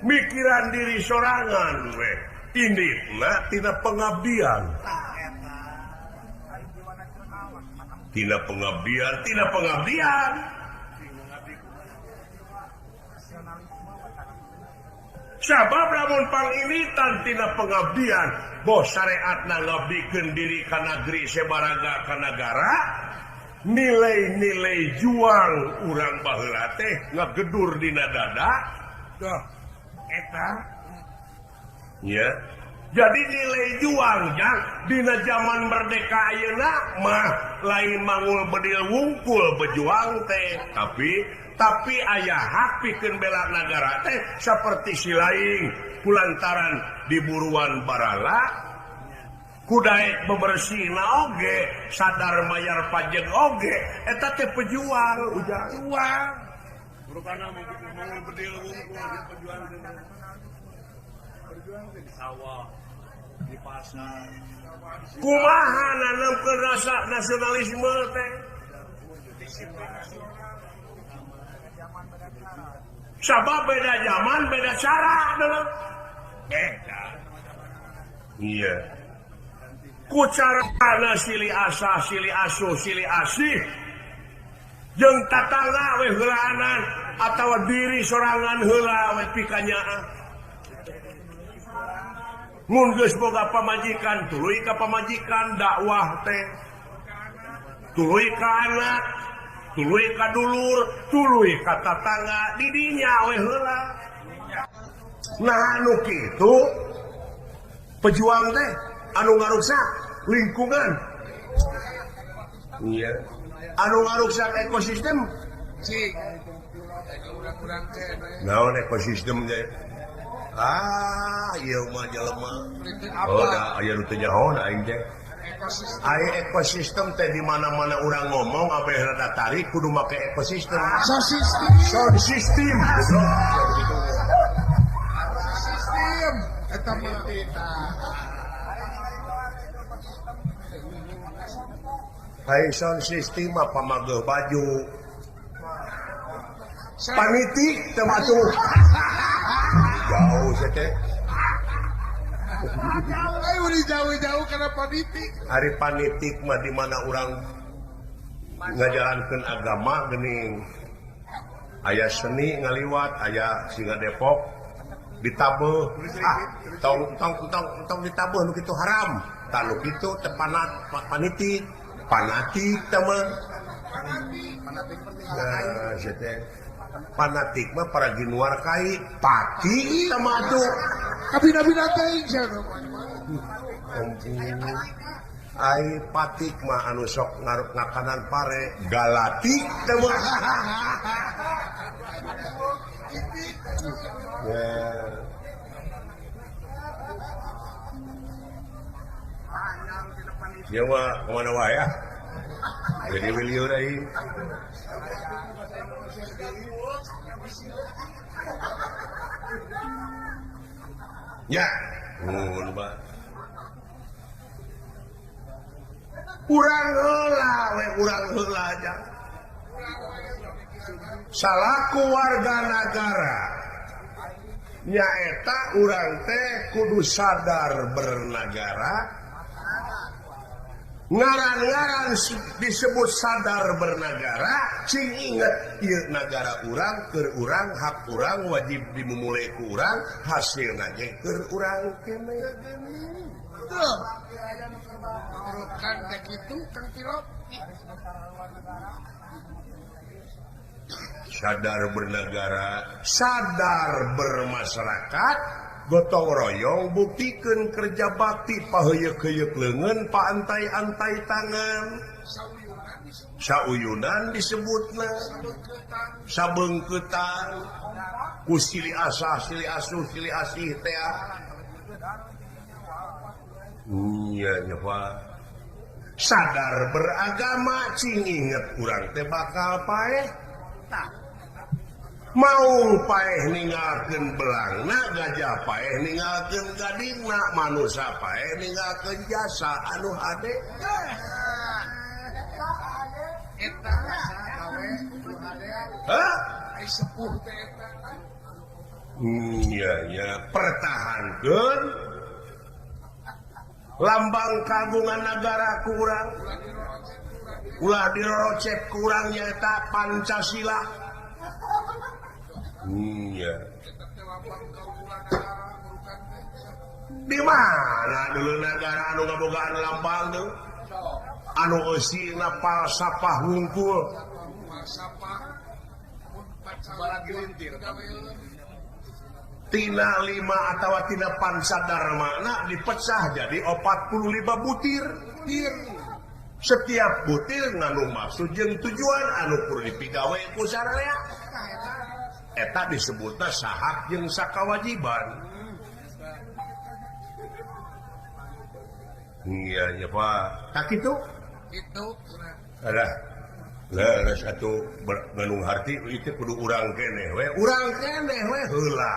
Mikiran diri sorangan we. Inditna tina pengabdian. Tina pengabdian, tina pengabdian. Sabab lamun pangilitan tina pengabdian, boh syariatna ngabdikeun diri ka nagri sebaraga ka nagara, nilai-nilai juang urang baheula teh ngagedur dina dada. Duh, eta nya. Jadi nilai juang jang dina zaman merdeka ayeuna mah lain mangul bedil wungkul berjuang teh, tapi aya hak pikeun bela nagara teh seperti si laing kulantaran diburuan barala kudaek bebersihna oge sadar mayar pajak oge eta teh pejuang ujang juang rupana mangul bedil wungkul pejuang berjuang teh di sawah di pasar kumaha nanamkeun rasa nasionalisme teh. Sabab beda zaman beda cara dulu. Iya. Ku carana silih asah, silih asuh, silih asih. Jeung tatangga we heulaanan atawa diri sorangan heula we pikanyaah. Mun geus boga pamajikan tuluy ka pamajikan dakwah teh. Tuluy ka anak, tuluy ka dulur, tuluy ka tatangga di dinya we heula. Nah anu kitu pejuang teh anu ngaruksak lingkungan. Iya. Anu ngaruksak ekosistem. Naon ekosistem teh? Ah, ieu mah jelema. Oh, da aya nu teu nyaho aing teh. Aya ekosistem teh di mana-mana urang ngomong abeh rada tarik kudu make ekosistem. Sound system. Sistem eta mah. Hai sound system mah pamageuh baju. Panitik teh matuh. Jauh saya teh. Ayo jauh-jauh karena panitik. Hari panitik mah di mana orang ngajalankeun agama geuning. Aya seni ngaliwat, aya singa Depok ditabeuh. Ah, tong tong tong tong ditabeuh nu kitu haram. Tah nu kitu teh panitik, panatik teh mah. Nah, saya teh panatik mah para ginuar kai pati sama atuh kabina-bina teuing sia. Ai patik mah anu sok ngaruk ngakanan pare galatik teh mah. Ya mah kemana wae ya. Jadi wiliur aing. Ya, mun ba. Urang heula we urang heula aja. Salaku warga nagara nyaeta urang teh kudu sadar bernagara. Ngaran-ngaran disebut sadar bernagara, cing inget ieu nagara urang keur urang, hak urang wajib dimumule ku urang, hasilna ge keur urang keneh. Tuh. Urukan teh kitu Kang Tirop. Sadar bernegara, sadar bermasyarakat, gotong royong buktikeun kerja bakti paheuyeuk-heuyeuk leungeun paantai-antai tangan. Sauyunan disebutna, sabeungkeutan, ku silih asah, silih asuh, silih asih teh. Iya nya Pak. Sadar beragama cing inget urang teh bakal paeh. Mau paeh ninggalkeun belangna, gajah paeh ninggalkeun gadingna, manusia paeh ninggalkeun jasa anu hade. Eta gawe Hah? Ai sepuh teh eta. Iya ya, pertahankeun lambang kagungan nagara ku urang. Ulah dirorocek ku urang nyaeta Pancasila. Iya. Di mana dulu negara anu ngabogaan lambang tuh? Anu eusina falsafah wungkul. Tina 5 atawa tina pancadarmana dipecah jadi 45 butir. Setiap butir nganu maksud jeung tujuan anu kudu dipigawe ku sararea. Eta disebutna sahak jeung sakawajiban. Iya nya Pak. Tak kitu? Kitu. Alah. Leres atuh ngandung harti itu kudu urang keneh we. Urang keneh we heula.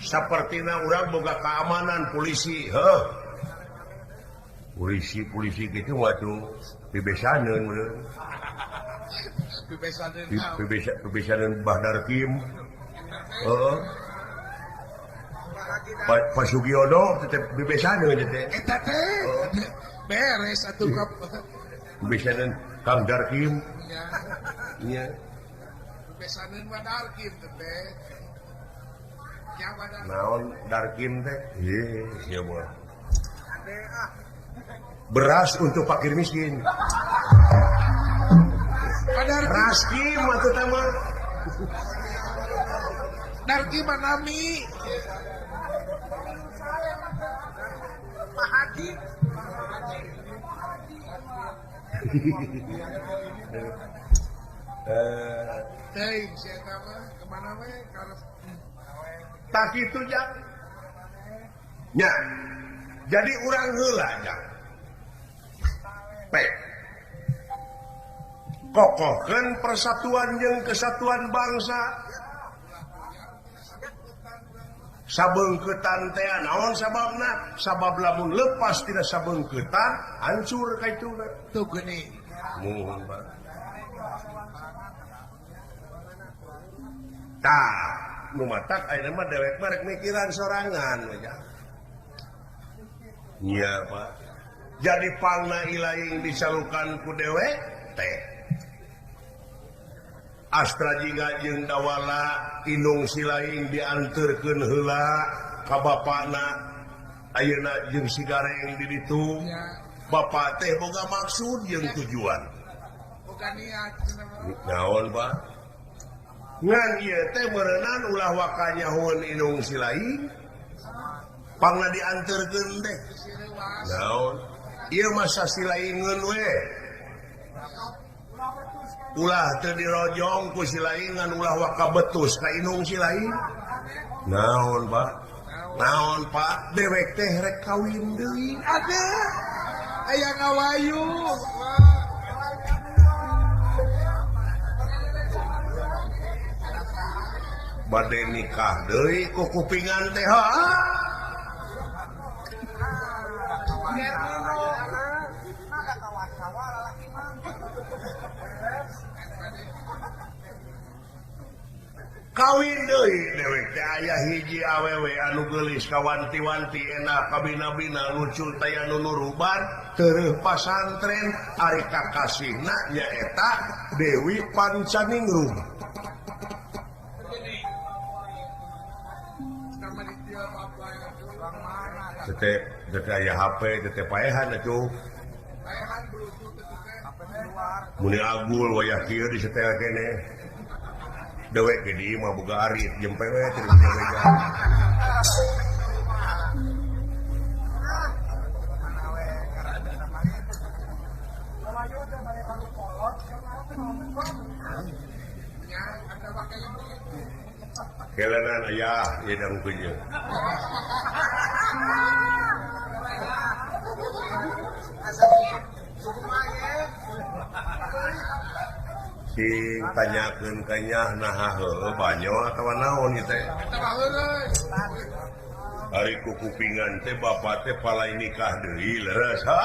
Sapertina urang boga keamanan polisi, heuh. Polisi-polisi kitu mah tuh bibesaneun meureun. Pibesaneun Bah Darkim. Heeh. Pak Sugiono tetep bibesaneun teh. Eta teh. Beres atuh kap. Bibesaneun Kang Darkim. Nya. Bibesaneun mah Darkim teh. Naon Darkim teh? Ieu ieu mah. Beras untuk fakir miskin. Raskim atuh teh mah. Darkim mah nami. Pak Haji. Teuing si eta mah kemana we karep tak kitu jang. Nya. Jadi urang heula jang. Pek. Kokohkeun persatuan jeung kesatuan bangsa. Sabeungkeutan teh naon sababna? Sabab lamun lepas tina sabeungkeutan hancur ka itu. Tuh geuning. Muhun Pak. Tah, nu matak ayeuna mah dewek mah rek mikiran sorangan we jang. Nya Pak. Jadi pangna ilaing disalukan ku dewek teh. Astra jiga jeung dawala indung silaing dianterkeun heula ka bapana ayeuna jeung si Gareng di ditu. Bapak teh boga maksud jeung tujuan. Boga niat. Naon Pak? Ngan ieu teh meureunan ulah waka nyahoeun indung silaing. Pangna dianterkeun teh. Naon? Ieu mah sasilaingeun we. Ulah teu dirojong ku silaingan ulah waka betus ka indung silaing. Naon Pak? Naon Pak? Dewek teh rek kawin deui. Aduh. Aya ngawayu. Bade nikah deui ku kupingan teh ha. Kawin deui dewek teh aya hiji awewe anu geulis kawanti-wanti enak kabina-bina lucu taya nu nuruban tereuh pasantren ari kakasihna nyaeta Dewi Pancaningrum. Tete tete aya HP tete paehan atuh. Muni agul wayah kieu disetel keneh. Dewek ge di imah boga arit jempe we teu dijaga. Kelenan ayah ieu dangkeun jeung. Sing tanyakeun ka nyah naha heueuh banyo atawa naon ieu teh. Ari ku kupingan teh bapa teh palai nikah deui leres ha.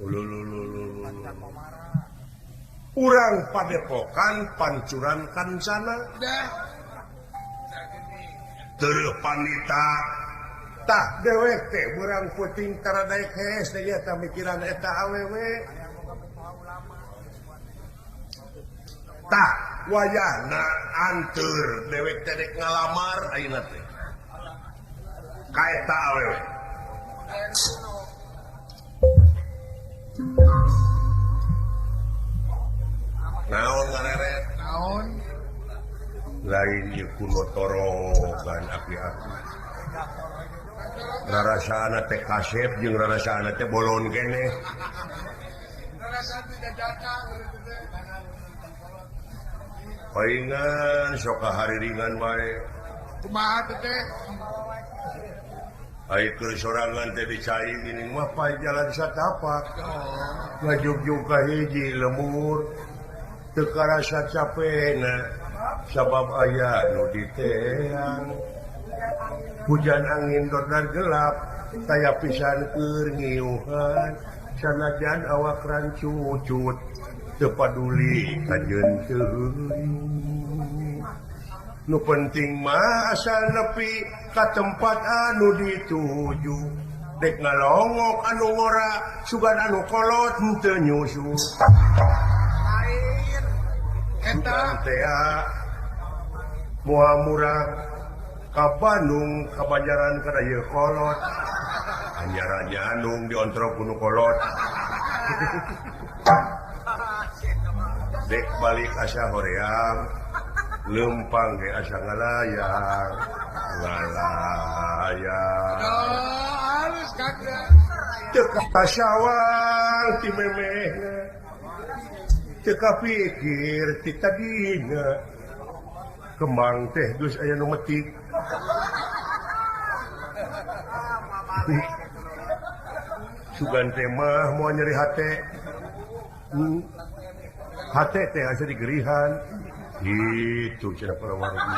Ululululu. Urang padepokan pancuran kancana. Tereuh panita tah dewek teh beurang peuting taradaek hees teh eta mikiran eta awewe. Tah wayahna anteur dewek teh rek ngalamar ayeuna teh. Ka eta awewe. Naon ngareret? Naon? Lain ieu kuno torogan aki-aki. Rarasana teh kasep jeung rarasana teh bolon keneh. Rarasana teh jajaka. Paingan sok hariringan wae. Kumaha teh? Ai keur sorangan teh dicai geuning mah pae jalan satapak. Ngajugjug ka hiji lemur. Teu karasa capena sabab aya nu diteang. Hujan angin dordar gelap taya pisan keur ngiuhan sanajan awak rancucut. Teu paduli kajeun teu nu penting mah asal nepi ka tempat anu dituju. Dek ngalongok anu ngora sugan anu kolot henteu nyusu. Lain eta teh moal murah ka Bandung ka Banjaran kana ieu kolot. Anjaran Bandung diontrok ku nu kolot. Dek balik asa hoream lempang ge asa ngalayang ngalayang. Teu kasawang ti memehna teu kapikir ti tadina kembang teh geus aya nu metik. Sugan teh mah moal nyeri hate. Hate teh asa digerihan itu cenah para wargi.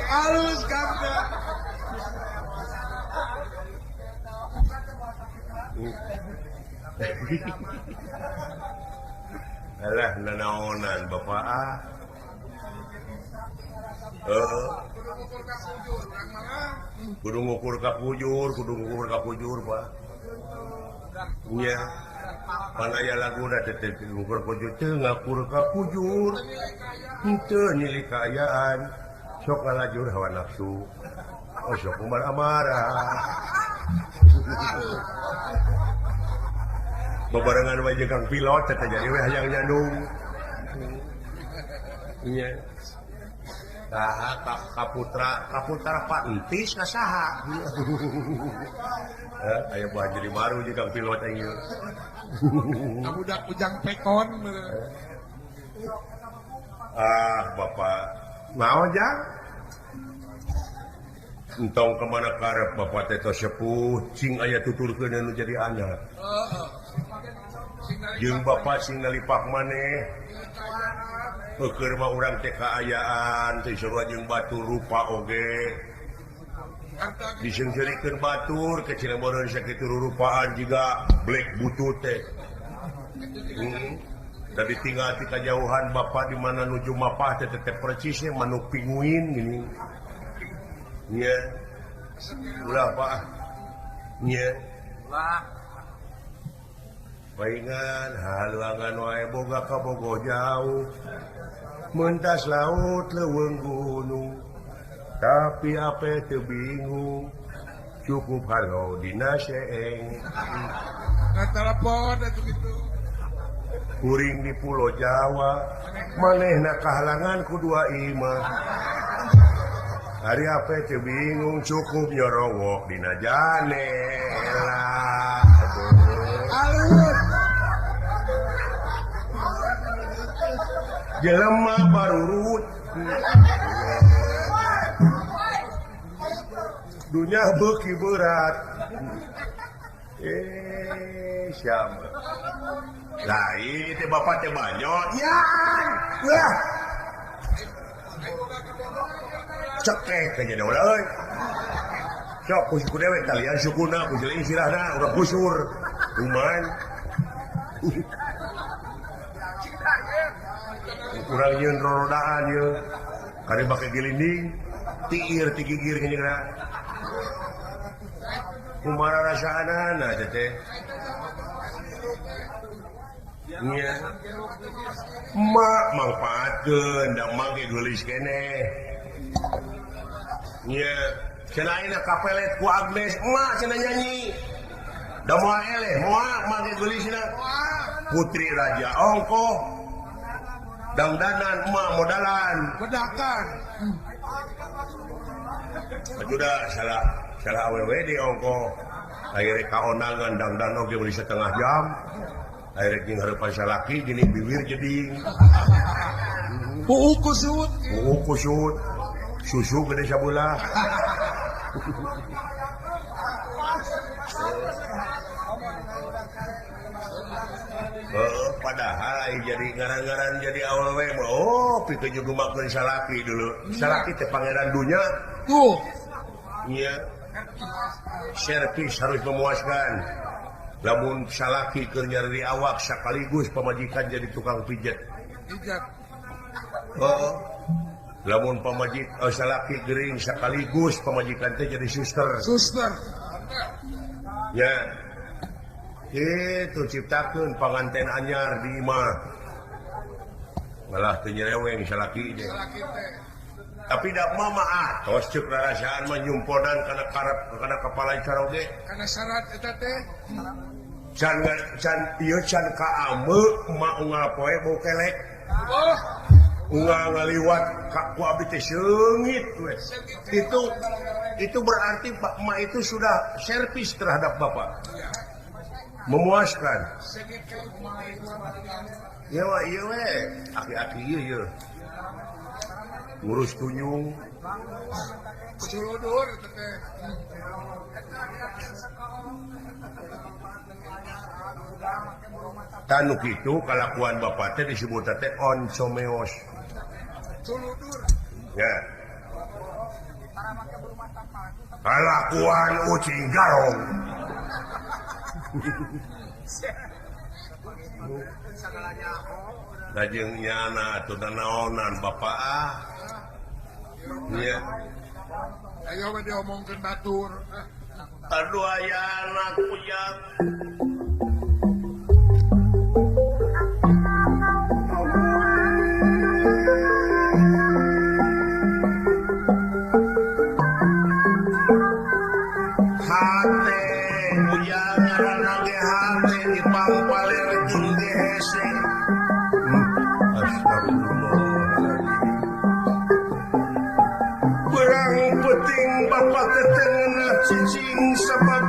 Halus kabeh. Alah nanaonan bapak ah. Heeh. Kudu ngukur ka kujur, kudu ngukur ka kujur, Pak. Nya. Pan aya laguna teh ngukur kujur teu ngakur ka kujur. Henteu nyili kaayaan. Sok ngalajur hawa nafsu. Oh sok umar amarah. Bebarengan wae jeung Kang Pilot teh jadi we hayang nyandung. Nya. Saha kaputra kaputra Pak Entis ka saha? Aya buah jadi baru jeung Kang Pilot aing ieu. Kabudak ujang pekon. Ah, Bapak mau jang? Entong kemana karep Bapak teh tos sepuh cing aya tuturkeun anu jadi anak. Jeung Bapak sing nalipak maneh. Keur mah urang teh kaayaan teh sarua jeung batur rupa oge. Diseungseurikeun batur kecil meureun sakitu rupaan jiga black butut teh. Tadi tinggal ti kajauhan Bapak di mana nuju mapah teh teh percisnya manuk pinguin gini. Nya. Ulah Pak. Nya. Ulah. Paingan halangan wae boga ka Bogo jauh. Mentas laut leuweung gunung. Tapi ape teu bingung. Cukup halo dina seeng. Ka telepon atuh kitu. Kuring di Pulau Jawa, manehna kahalangan ku dua imah. Hari ape teu bingung cukup nyorowok dina janela. Alus. Jelema barurut. Dunia beuki berat. Siapa? Lah ini teh bapak teh banyak. Ya. Wah. Cekek aja dah ulah euy. Sok ku suku dewek talian sukuna ku jeleng sirahna urang kusur. Lumayan. Urang nyeun rorodaan ieu. Kari make gilinding, tiir ti gigir gini kana. Kumaha rasaanana teh? Nya. Mak mangfaatkeun da mang ge geulis keneh. Nya, cenah ayeuna kapelet ku Agnes, emak cenah nyanyi. Da moal eleh, moal mang ge geulisna. Putri Raja ongkoh. Dangdanan emak modalan. Bedakan. Ajuda salah salah awewe di ongkoh. Akhirnya kaonangan dangdan oge beli setengah jam. Akhirnya jeung hareupan salaki gini bibir jeding. Puuk kusut. Puuk kusut. Susu gede sabulah. Padahal jadi ngaran-ngaran jadi awewe mah oh pikeun nyugumakeun salaki dulu. Salaki teh pangeran dunya. Tuh. Iya. Servis harus memuaskan. Lamun salaki keur nyari awak sekaligus pamajikan jadi tukang pijet. Oh, lamun pamajik salaki gering sekaligus pamajikan teh jadi suster. Suster. Ya. Itu ciptakeun panganten anyar di imah. Malah teu nyereweng salaki teh. Tapi dak mama atos ceuk rarasaan mah nyumponan kana karep kana kepala caroge. Kana syarat eta teh. Can can ieu can kaame emak unggal poe bau kelek. Oh. Unggal ngaliwat ka ku abdi teh seungit we. Itu berarti Pak emak itu sudah servis terhadap bapak. Memuaskan. Ya wa ieu we, aki-aki ieu ieu. Ngurus tunyung. Culudur teh. Tanu kitu kalakuan bapak teh disebut teh oncomeos. Culudur. Ya. Kalakuan ucing garong. Lajeng nyana atuh nanaonan bapak ah. Iya. Ayo we diomongkeun batur. Aduh aya anak ujang. Hate ujang ngaranna ge hate dipangpalir jeung ge hese. Astagfirullah. Penting bapak tetengenah cicing sebab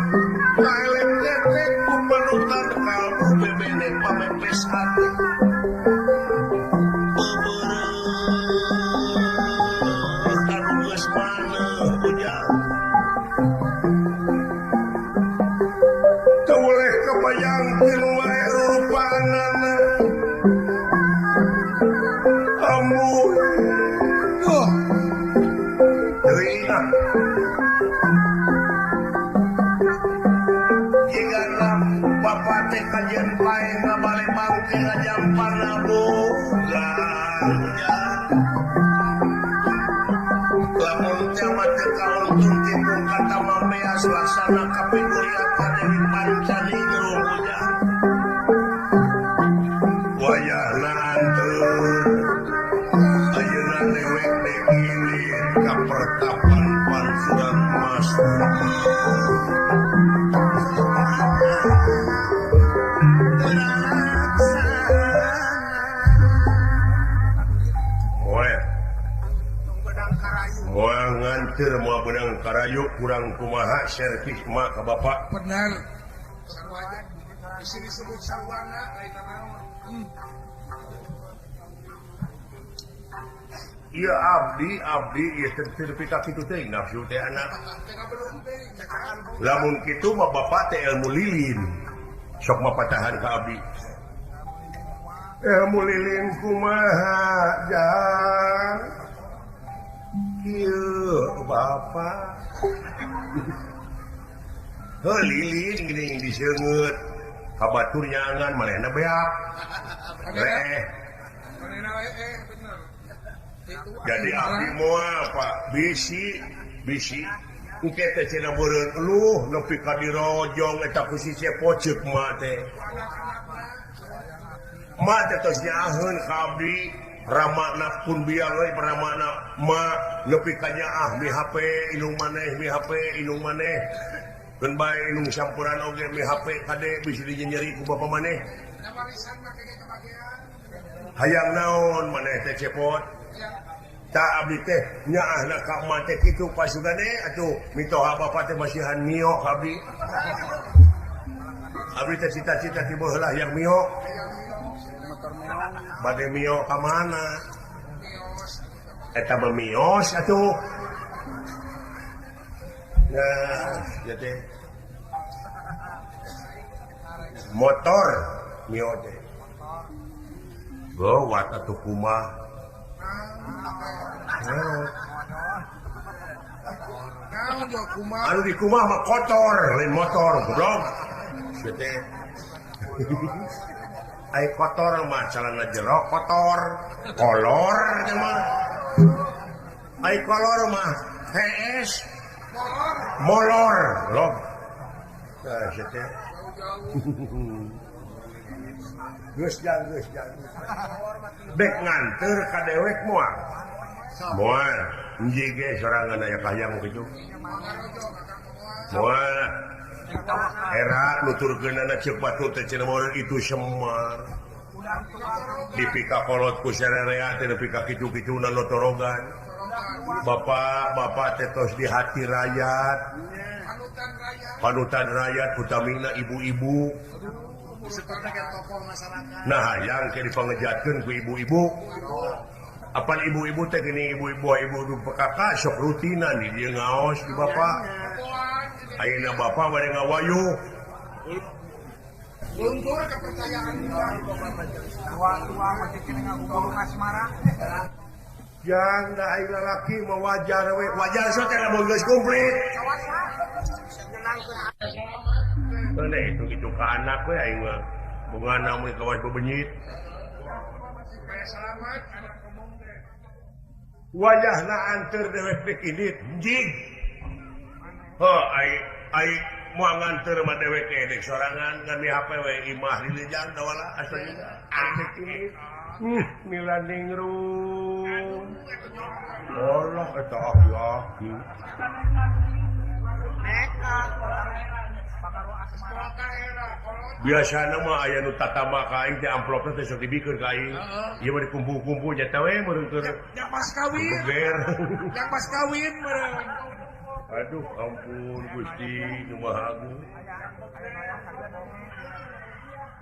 kaelek tetek ku panutan kalbu bebene pamepes hati. Bebereuh anu geus maneh ujang. Teu boleh kebayangkeun wae rupaanana. Amuh. Oh. Bapak teh kajian pae ngabale bangke ngajampar naboga. Lamun teh mah teu kauntung ti kata mameas laksana kapidurian ka Dewi Pancaningrum ujang. Wayahna anteur ayeuna dewek deui ka pertapan Pancuran Mas. Moal nganteur moal benang karayu kurang kumaha servis mak ka bapak. Benar. Sarwana di sini sebut sarwana lain naon. Ieu abdi abdi ieu teu tepi ka kitu teh nafsu teh anak. Lamun kitu mah bapak teh ilmu lilin. Sok mapatahan ka abdi. Ilmu lilin kumaha jang? Kieu bapak. Heuh lilin geuning diseungeut. Ka batur nyangan manehna beak. Leeh. Manehna leeh bener. Jadi abdi moal Pak bisi bisi engke teh cenah beureun luh nepi ka dirojong eta ku si Cepocek mah teh. Mah teh tos nyaaheun ka abdi ramana pun biang euy ramana ma nepi ka nyaah mi HP indung maneh mi HP indung maneh. Keun bae indung sampuran oge mi HP kade bisi dinyeri ku bapa maneh. Hayang naon maneh teh Cepot? Tak abdi teh nyaahna ka emak teh kitu pasugane atuh mitoha bapa teh masihan mio ka abdi. Abdi teh cita-cita ti baheula hayang mio. Bade mio ka mana? Eta mah mios atuh. Nah, ieu teh motor mio teh. Gawat atuh kumaha. Anu di kumah mah kotor, lain motor, goblok. teh. Ai kotor mah calana jero kotor, kolor teh mah. Ai kolor mah hees molor log. Tah sia teh. Geus jang geus jang. Dek nganteur ka dewek moal. Moal, hiji ge sorangan aya kahayang kitu. Moal. Era nuturkeunana ceuk batur teh cenah meureun itu Semar. Dipika kolot ku sarerea teh nepi ka kitu-kituna lotorogan. Bapak-bapak teh tos di hati rakyat. Panutan rakyat utamina ibu-ibu. Nah hayang ke dipangejatkeun ku ibu-ibu. Apan ibu-ibu teh gini ibu-ibu ibu PKK sok rutinan di dieu ngaos di bapak. Ayeuna bapak bade ngawayuh. Luntur kepercayaan tua-tua masih kena ngagubur asmara. Jang da aing lalaki mah wajar we. Wajar sok teh lamun geus komplit. Heuh itu kitu ka anak we aing mah. Bungana mun kawas bebenyit. Wajahna anteur dewek dek indit jig. Heuh ai ai moal nganteur mah dewek dek sorangan ngan di HP we imah di lejang dawala asli dek indit. Milaningrum. Allah eta aki-aki. Biasana mah aya nu tatama ka aing teh amplopna teh sok dibikeun ka aing. Ieu mah dikumpul-kumpul nya teh we meureun keur yang pas kawin. Yang pas kawin meureun. Aduh ampun Gusti nu Maha Agung.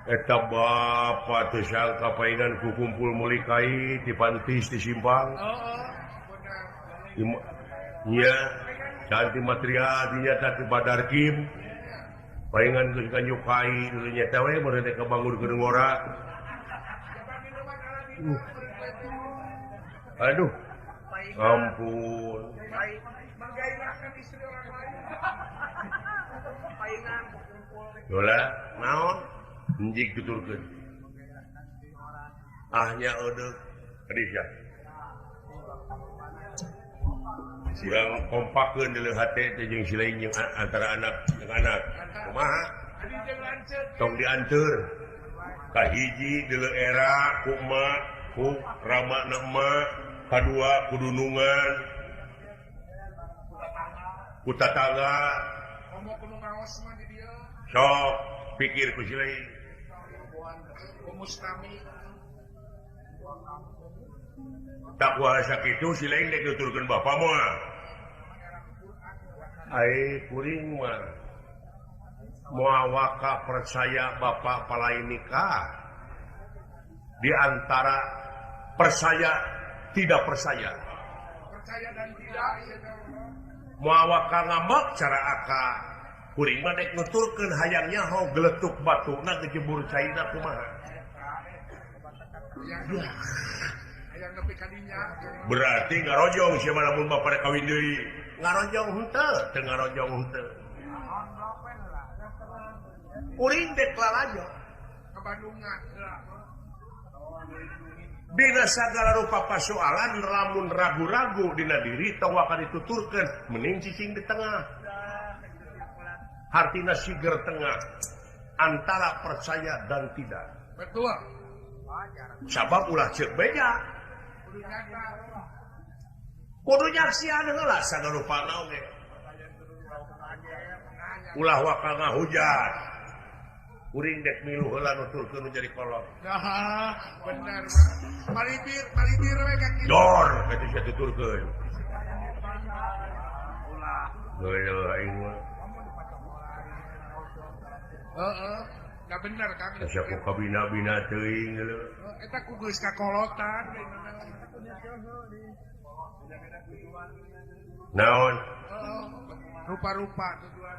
Eta bapa teh sangka paingan ku kumpul meuli kai di pantis di simpang. Heeh. Nya cantik material dinya teh Badarkim. Paingan geus kanyukai dulu nya teh we meureun teh kabangun keur ngora. Aduh. Ampun. Menggairahkan istri orang lain. Paingan kumpul. Dola naon? Njig tuturkeun. Ah nya eudeuk. Hadis ya. Urang kompakeun deuleu hate teh jeung si lain jeung antara anak jeung anak. Kumaha? Tong dianteur. Kahiji deuleu era ku emak, ku rama na emak, kadua ku dunungan, ku tatangga. Sok pikir ku si lain. Tak kuasa kitu si lain dek nuturkeun bapa mah. Ai kuring mah moal waka percaya bapak palai nikah di antara percaya tidak percaya. Percaya dan tidak. Moal waka ngambek cara aka kuring mah dek nuturkeun hayang nyaho geletuk batuna gejebur caina kumaha. Berarti ngarojong siapa lamun bapak rek kawin deui. Ngarojong henteu, teu ngarojong henteu. Kuring dek lalajo ka Bandungan. Dina sagala rupa pasoalan lamun ragu-ragu dina diri tong waka dituturkeun mending cicing di tengah. Hartina siger tengah antara percaya dan tidak. Betul. Sabab ulah ceuk beja. Kudu nyaksian heula sagala rupana oge. Ulah waka ngahujat. Kuring dek milu heula nuturkeun nu jadi kolot. Nah, bener. Malibir, malibir we ka kitu. Dor kitu sia tuturkeun. Ulah. Heueuh aing mah. Heeh. Da bener Kang. Asa ku kabina-bina teuing leuh. Eta ku geus kakolotan. Naon? Rupa-rupa tujuan.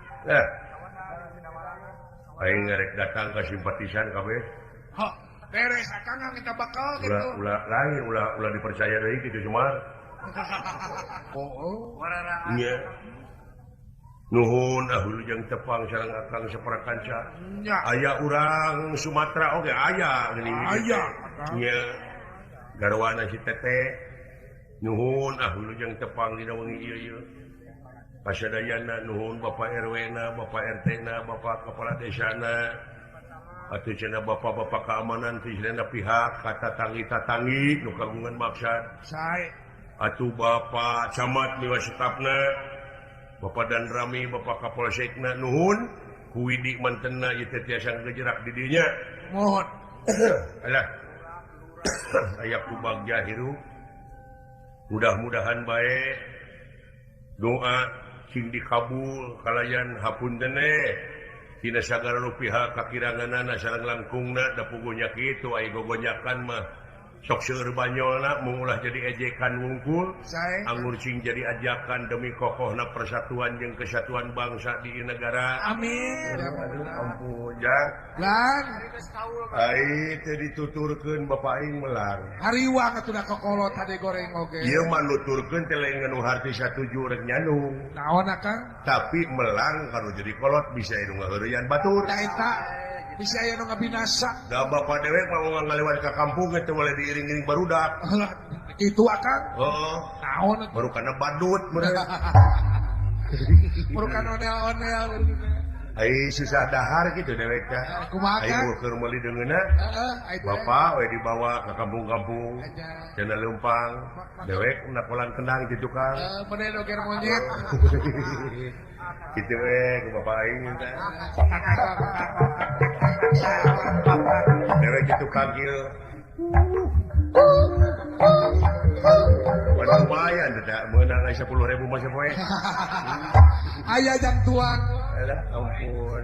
Aing ngarek datang ka simpatisan kabeh. Hah, beres akang kita bakal gitu. Ulah lain ulah ulah dipercaya deui kitu Semar. Oh, nya. Nuhun ah wilujeng tepang sareng akang saparakanca. Aya urang Sumatera oge aya geuning. Aya. Nya. Garwana si Teteh. Nuhun ah wilujeng tepang dina wengi ieu ieu. Pasadayana nuhun Bapak RW na, Bapak RT na, Bapak Kepala Desa na. Atuh cenah bapak-bapak keamanan ti cenah pihak kata tangi-tatangi nu kagungan maksad. Sae. Atuh Bapak Camat miwa stafna. Bapak dan Rami, Bapak Kapolsekna nuhun, ku Widi mantena ieu teh tiasa ngajerak di dinya. Mohon. Alah. Aya ku bagja hirup. Mudah-mudahan bae doa sing dikabul kalayan hapunten tina sagala rupiah kakiranganana sareng langkungna da puguh nya kitu aya gogonyakan mah sok seueur banyolna mung ulah jadi ejekan wungkul anggur sing jadi ajakan demi kokohna persatuan jeung kesatuan bangsa di negara. Amin. Aduh ampun jang. Lan ai teh dituturkeun bapak aing melang. Hariwang atuh da kokolot hade goreng oge. Ieu mah nuturkeun teh lain nganu harti satuju rek nyandung. Naon akang? Tapi melang kalau jadi kolot bisa anu ngaheureuyan batur. Ta eta bisa aya nu ngabinasa. Da bapak dewek mah ngalewat ka kampung teh boleh diiring-iring barudak. Itu akang? Heeh. Naon? Baru kana badut meureun. Baru kana onel-onel. Ai susah dahar gitu dewek teh. Kumaha Ai keur meuli deungeunna. Heeh, bapak we dibawa ke kampung-kampung. Cenah leumpang, dewek nakolan kendang di tukang. Heeh, mene doger monyet. Kitu we ku bapak aing teh. Dewek kitu kagil. Waduh lumayan teh meunang 10.000 mah sapoe. Aya jang tuang. Alah ampun.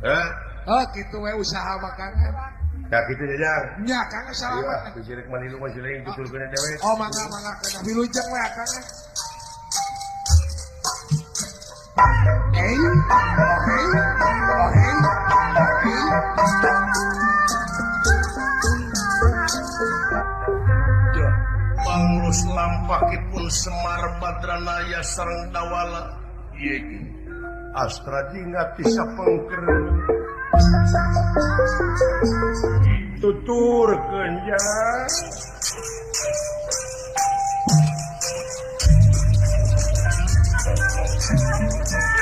Heh. Oh kitu we usaha makanan. Ya kitu jajang. Nya Kang salamat. Iya, sirik manilu mah siling tuturkeun dewek. Oh mangga mangga kana wilujeng we akang. Hey, hey, hey, hey. Pangrus lampahipun Semar Badranaya sareng Dawala. Ieu Astra jingga ti sapengker tuturkeun jang.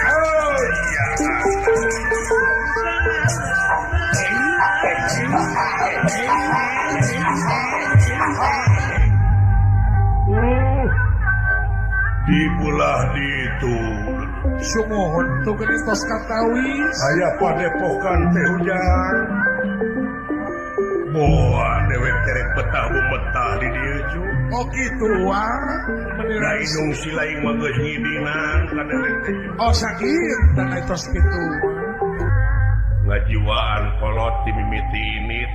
Oh iya. Dibulah ditu. Sumuhun tuh geuning tos katawis. Aya padepokan teh hujan. Boa dewek terek betah bumetah di dieu cu. Oh kitu wah. Da indung si laing mah geus ngidinan ka dewek teh. Oh sakit dan tos kitu. Ngajiwaan kolot dimimiti init.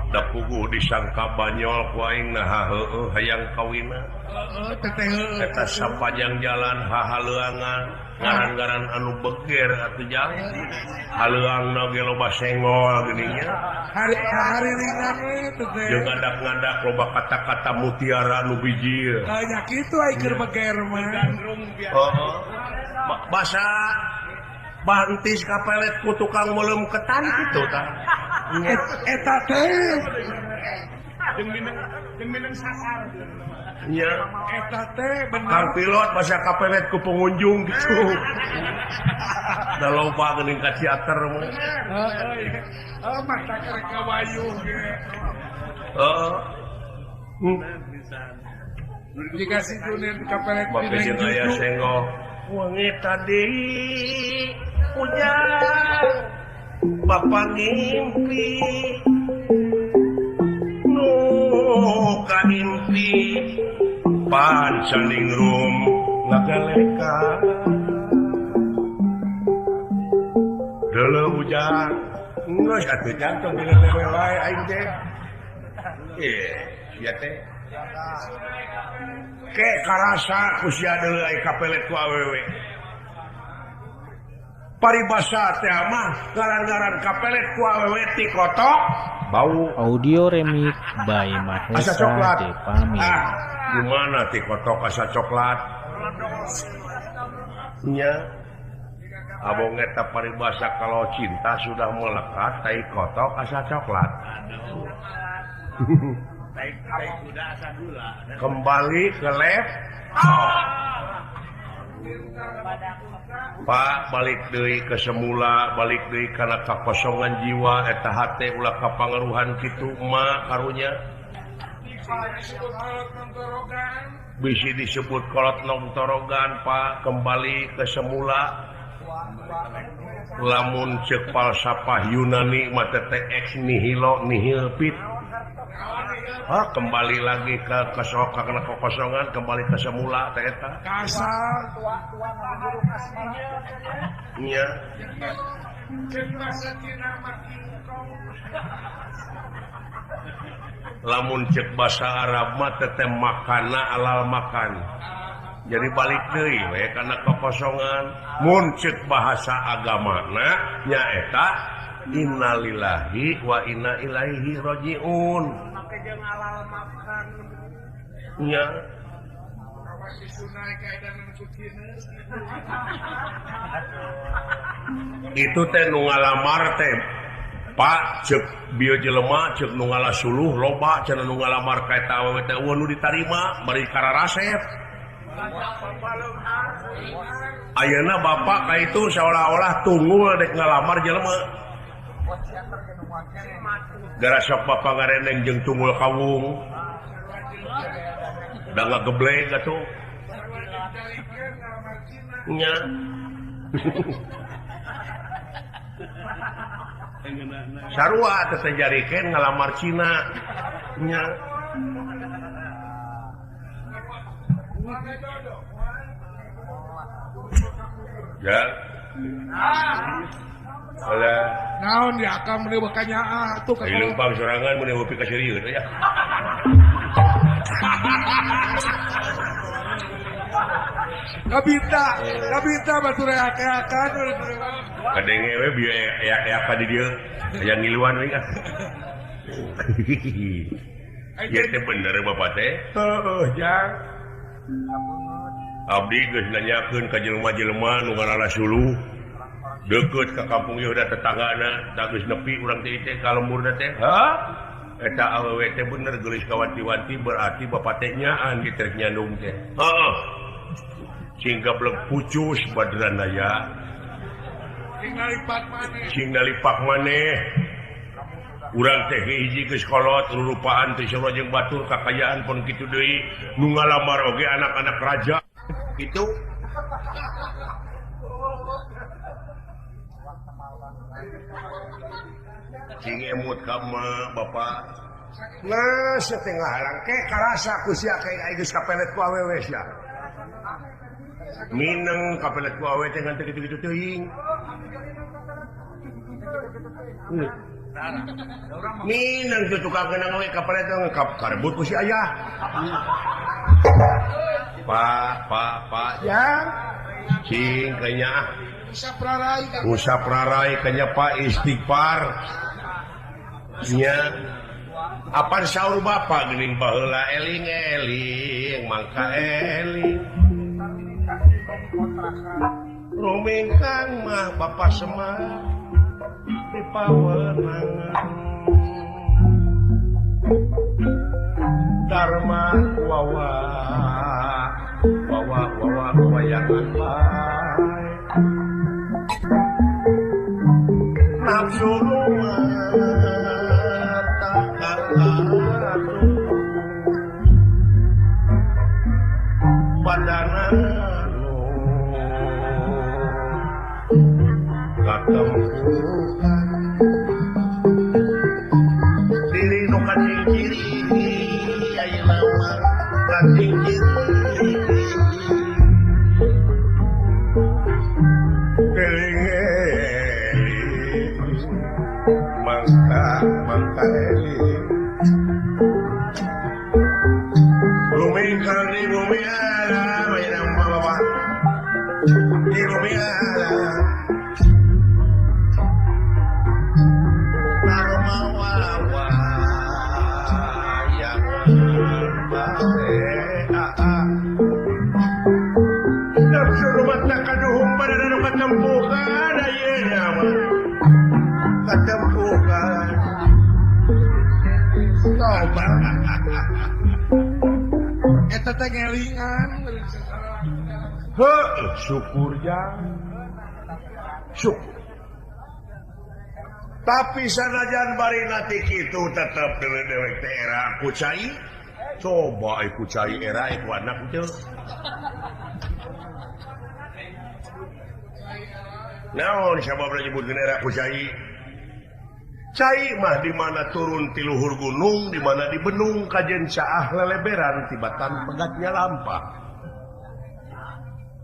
Da puguh disangka banyol ku aing nah heueuh hayang kawina. Heeh teteh heueuh. Eta sapanjang jalan hahaleuangan ngaran-ngaran anu beger atuh jang. Haleuangna ge loba senggol geuning nya. Hari-hari ringan we teteh. Jeung ngadak-ngadak loba kata-kata mutiara anu bijil. Tah nya kitu ai keur beger mah. Heeh. Basa bantis kapelet ku tukang meuleum ketan kitu tah. Eta teh jeung mineng sasar. Nya eta teh bener. Kang pilot basa kapelet ku pengunjung gitu. Da loba geuning ka teater mah. Heeh. Oh mata kerek kawayuh ge. Heeh. Jika si Junin kapelet mineng jeung aya senggol. Wengi tadi hujan bapak ngimpi nu kaimpi pancaningrum ngagaleka deuleu hujan geus atuh jantung dilelewe wae aing teh sia teh ke karasa ku sia deuleu ai kapelet ku awewe paribasa teh mah ngaran-ngaran kapelet ku awewe ti kotok bau. Audio remix by asa Mahesa coklat. Depami. Ah, gimana ti kotok asa coklat? Nya Abong eta paribasa kalau cinta sudah melekat tai kotok asa coklat. Tai kuda asa gula. Kembali ke left. Oh. Pak balik deui ke semula, balik deui kana kakosongan jiwa eta hate ulah kapangaruhan kitu emak karunya. Bisi disebut kolot nongtorogan Pak, kembali ke semula. Lamun ceuk falsafah Yunani mah teh ex nihilo nihil fit. Ah, kembali lagi ke karena kekosongan, kembali ke semula teh eta. Kasar nya. Lamun ceuk bahasa Arab mah teh makana alal makan. Jadi balik deui we kana kekosongan. Mun ceuk bahasa agamana nyaeta innalillahi wa inna ilaihi rajiun. Nya. Itu teh nu ngalamar teh Pak ceuk bieu jelema ceuk nu ngalasuluh loba cenah nu ngalamar ka eta awewe teh eueuh nu ditarima bari kararasep. Ayeuna bapak ka itu seolah-olah tunggul dek ngalamar jelema. Gara sok bapak ngareneng jeung tunggul kawung. Da ngageblek atuh. Nya. Sarua teh jarikeun ngalamar Cina. Nya. Ya. Alah. Naon ya akang meuni bakanya atuh ka. Leumpang sorangan meuni ngopi ka sirieun ya. Kabita, kabita batur reak-reakan. Kadenge we bieu eak-eak di dieu. Aya ngiluan we ah. Ieu teh bener bapak teh. Heueuh, Jang. Abdi geus nanyakeun ka jelema-jelema nu ngarasuluh. Deukeut ka kampung ieu da tetanggana, da geus nepi urang teh teh ka lemburna teh. Hah? Eta awewe teh bener geulis ka wanti-wanti berarti bapak teh nyaan diterek nyandung teh. Heeh. Sing gablek pucus badran aya. Sing nalipat maneh. Sing nalipak maneh. Urang teh hiji geus kolot rurupaan teh sarua jeung batur kakayaan pun kitu deui nu ngalamar oge anak-anak raja. Itu sing emut ka emak bapak. Nah, setengah halang ke karasa ku sia kayak geus kapelet ku awewe sia. Mineng kapelet ku awewe teh ngan teu kitu-kitu teuing. Mineng teu tukang genang we kapelet teh karebut ku si ayah. Pak, pak, pak, ya. Cing kayaknya usap rarai, usap rarai kayaknya Pak istighfar. Nya. Apa saur bapak geuning baheula eling-eling mangka eling. Rumingkang mah bapak semar di pawenangan. Dharma wawa wawa wawa wayangan bae. Nafsu badana katempuhan diri nu kaciri ayeuna mah kaciri eling mangka mangka eling rumingkang di bumi ala bayang bapak di bumi ala Dharma wawa yang bae aa nafsu rumah takaduhum badana nu katempuhan. katempuhan. Coba. Eta teh ngelingan. Heuh, syukur jang. Syukur. Tapi sanajan bari nanti kitu tetep dewek-dewek teh era ku cai. Coba ku cai era ku anak teu. Naon sababna nyebutkeun era ku cai? Cai mah di mana turun ti luhur gunung, di mana di benung kajen caah leleberan tibatan pegatnya lampah.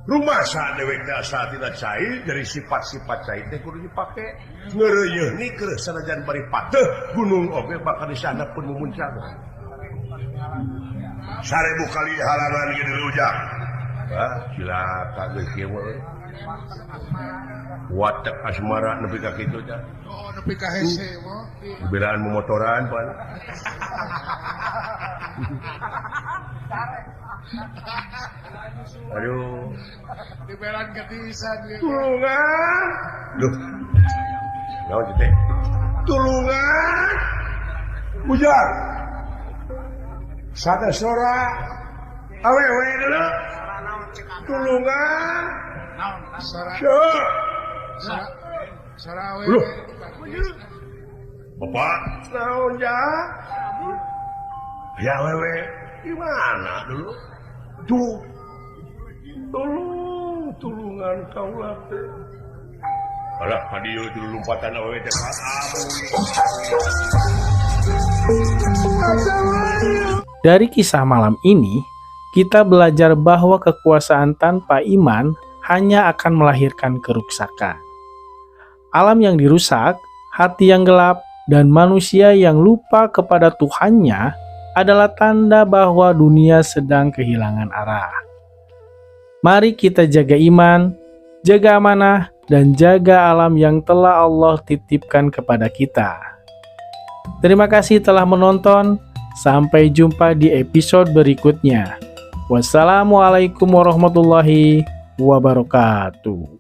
Rumah saat dewek asa tidak cai dari sifat-sifat cai teh kudu dipake. Ngeureuyeuh nikeuh sanajan bari pateuh gunung oge bakal di sana pun mumuncangan. 1000 kali halangan ge dirujak. Ah, cilaka geus kieu mah. Watak asmara nepi ka kitu teh. Oh, nepi ka hese mah. Belaan momotoran pan. Aduh. Dibelaan ketisan gitu. Tulungan. Duh. Naon teh? Tulungan. Ujang. Sada sora awewe dulu. Tulungan. Sora. Sora awewe. Loh. Bapak, naon ja? Ya awewe. Gimana dulu? Tuh. Tolong, tulungan kaulah teh. Alah, kadieu dulu lompatan awewe teh. Dari kisah malam ini, kita belajar bahwa kekuasaan tanpa iman hanya akan melahirkan kerusakan. Alam yang dirusak, hati yang gelap, dan manusia yang lupa kepada Tuhannya adalah tanda bahwa dunia sedang kehilangan arah. Mari kita jaga iman, jaga amanah, dan jaga alam yang telah Allah titipkan kepada kita. Terima kasih telah menonton. Sampai jumpa di episode berikutnya. Wassalamualaikum warahmatullahi wabarakatuh.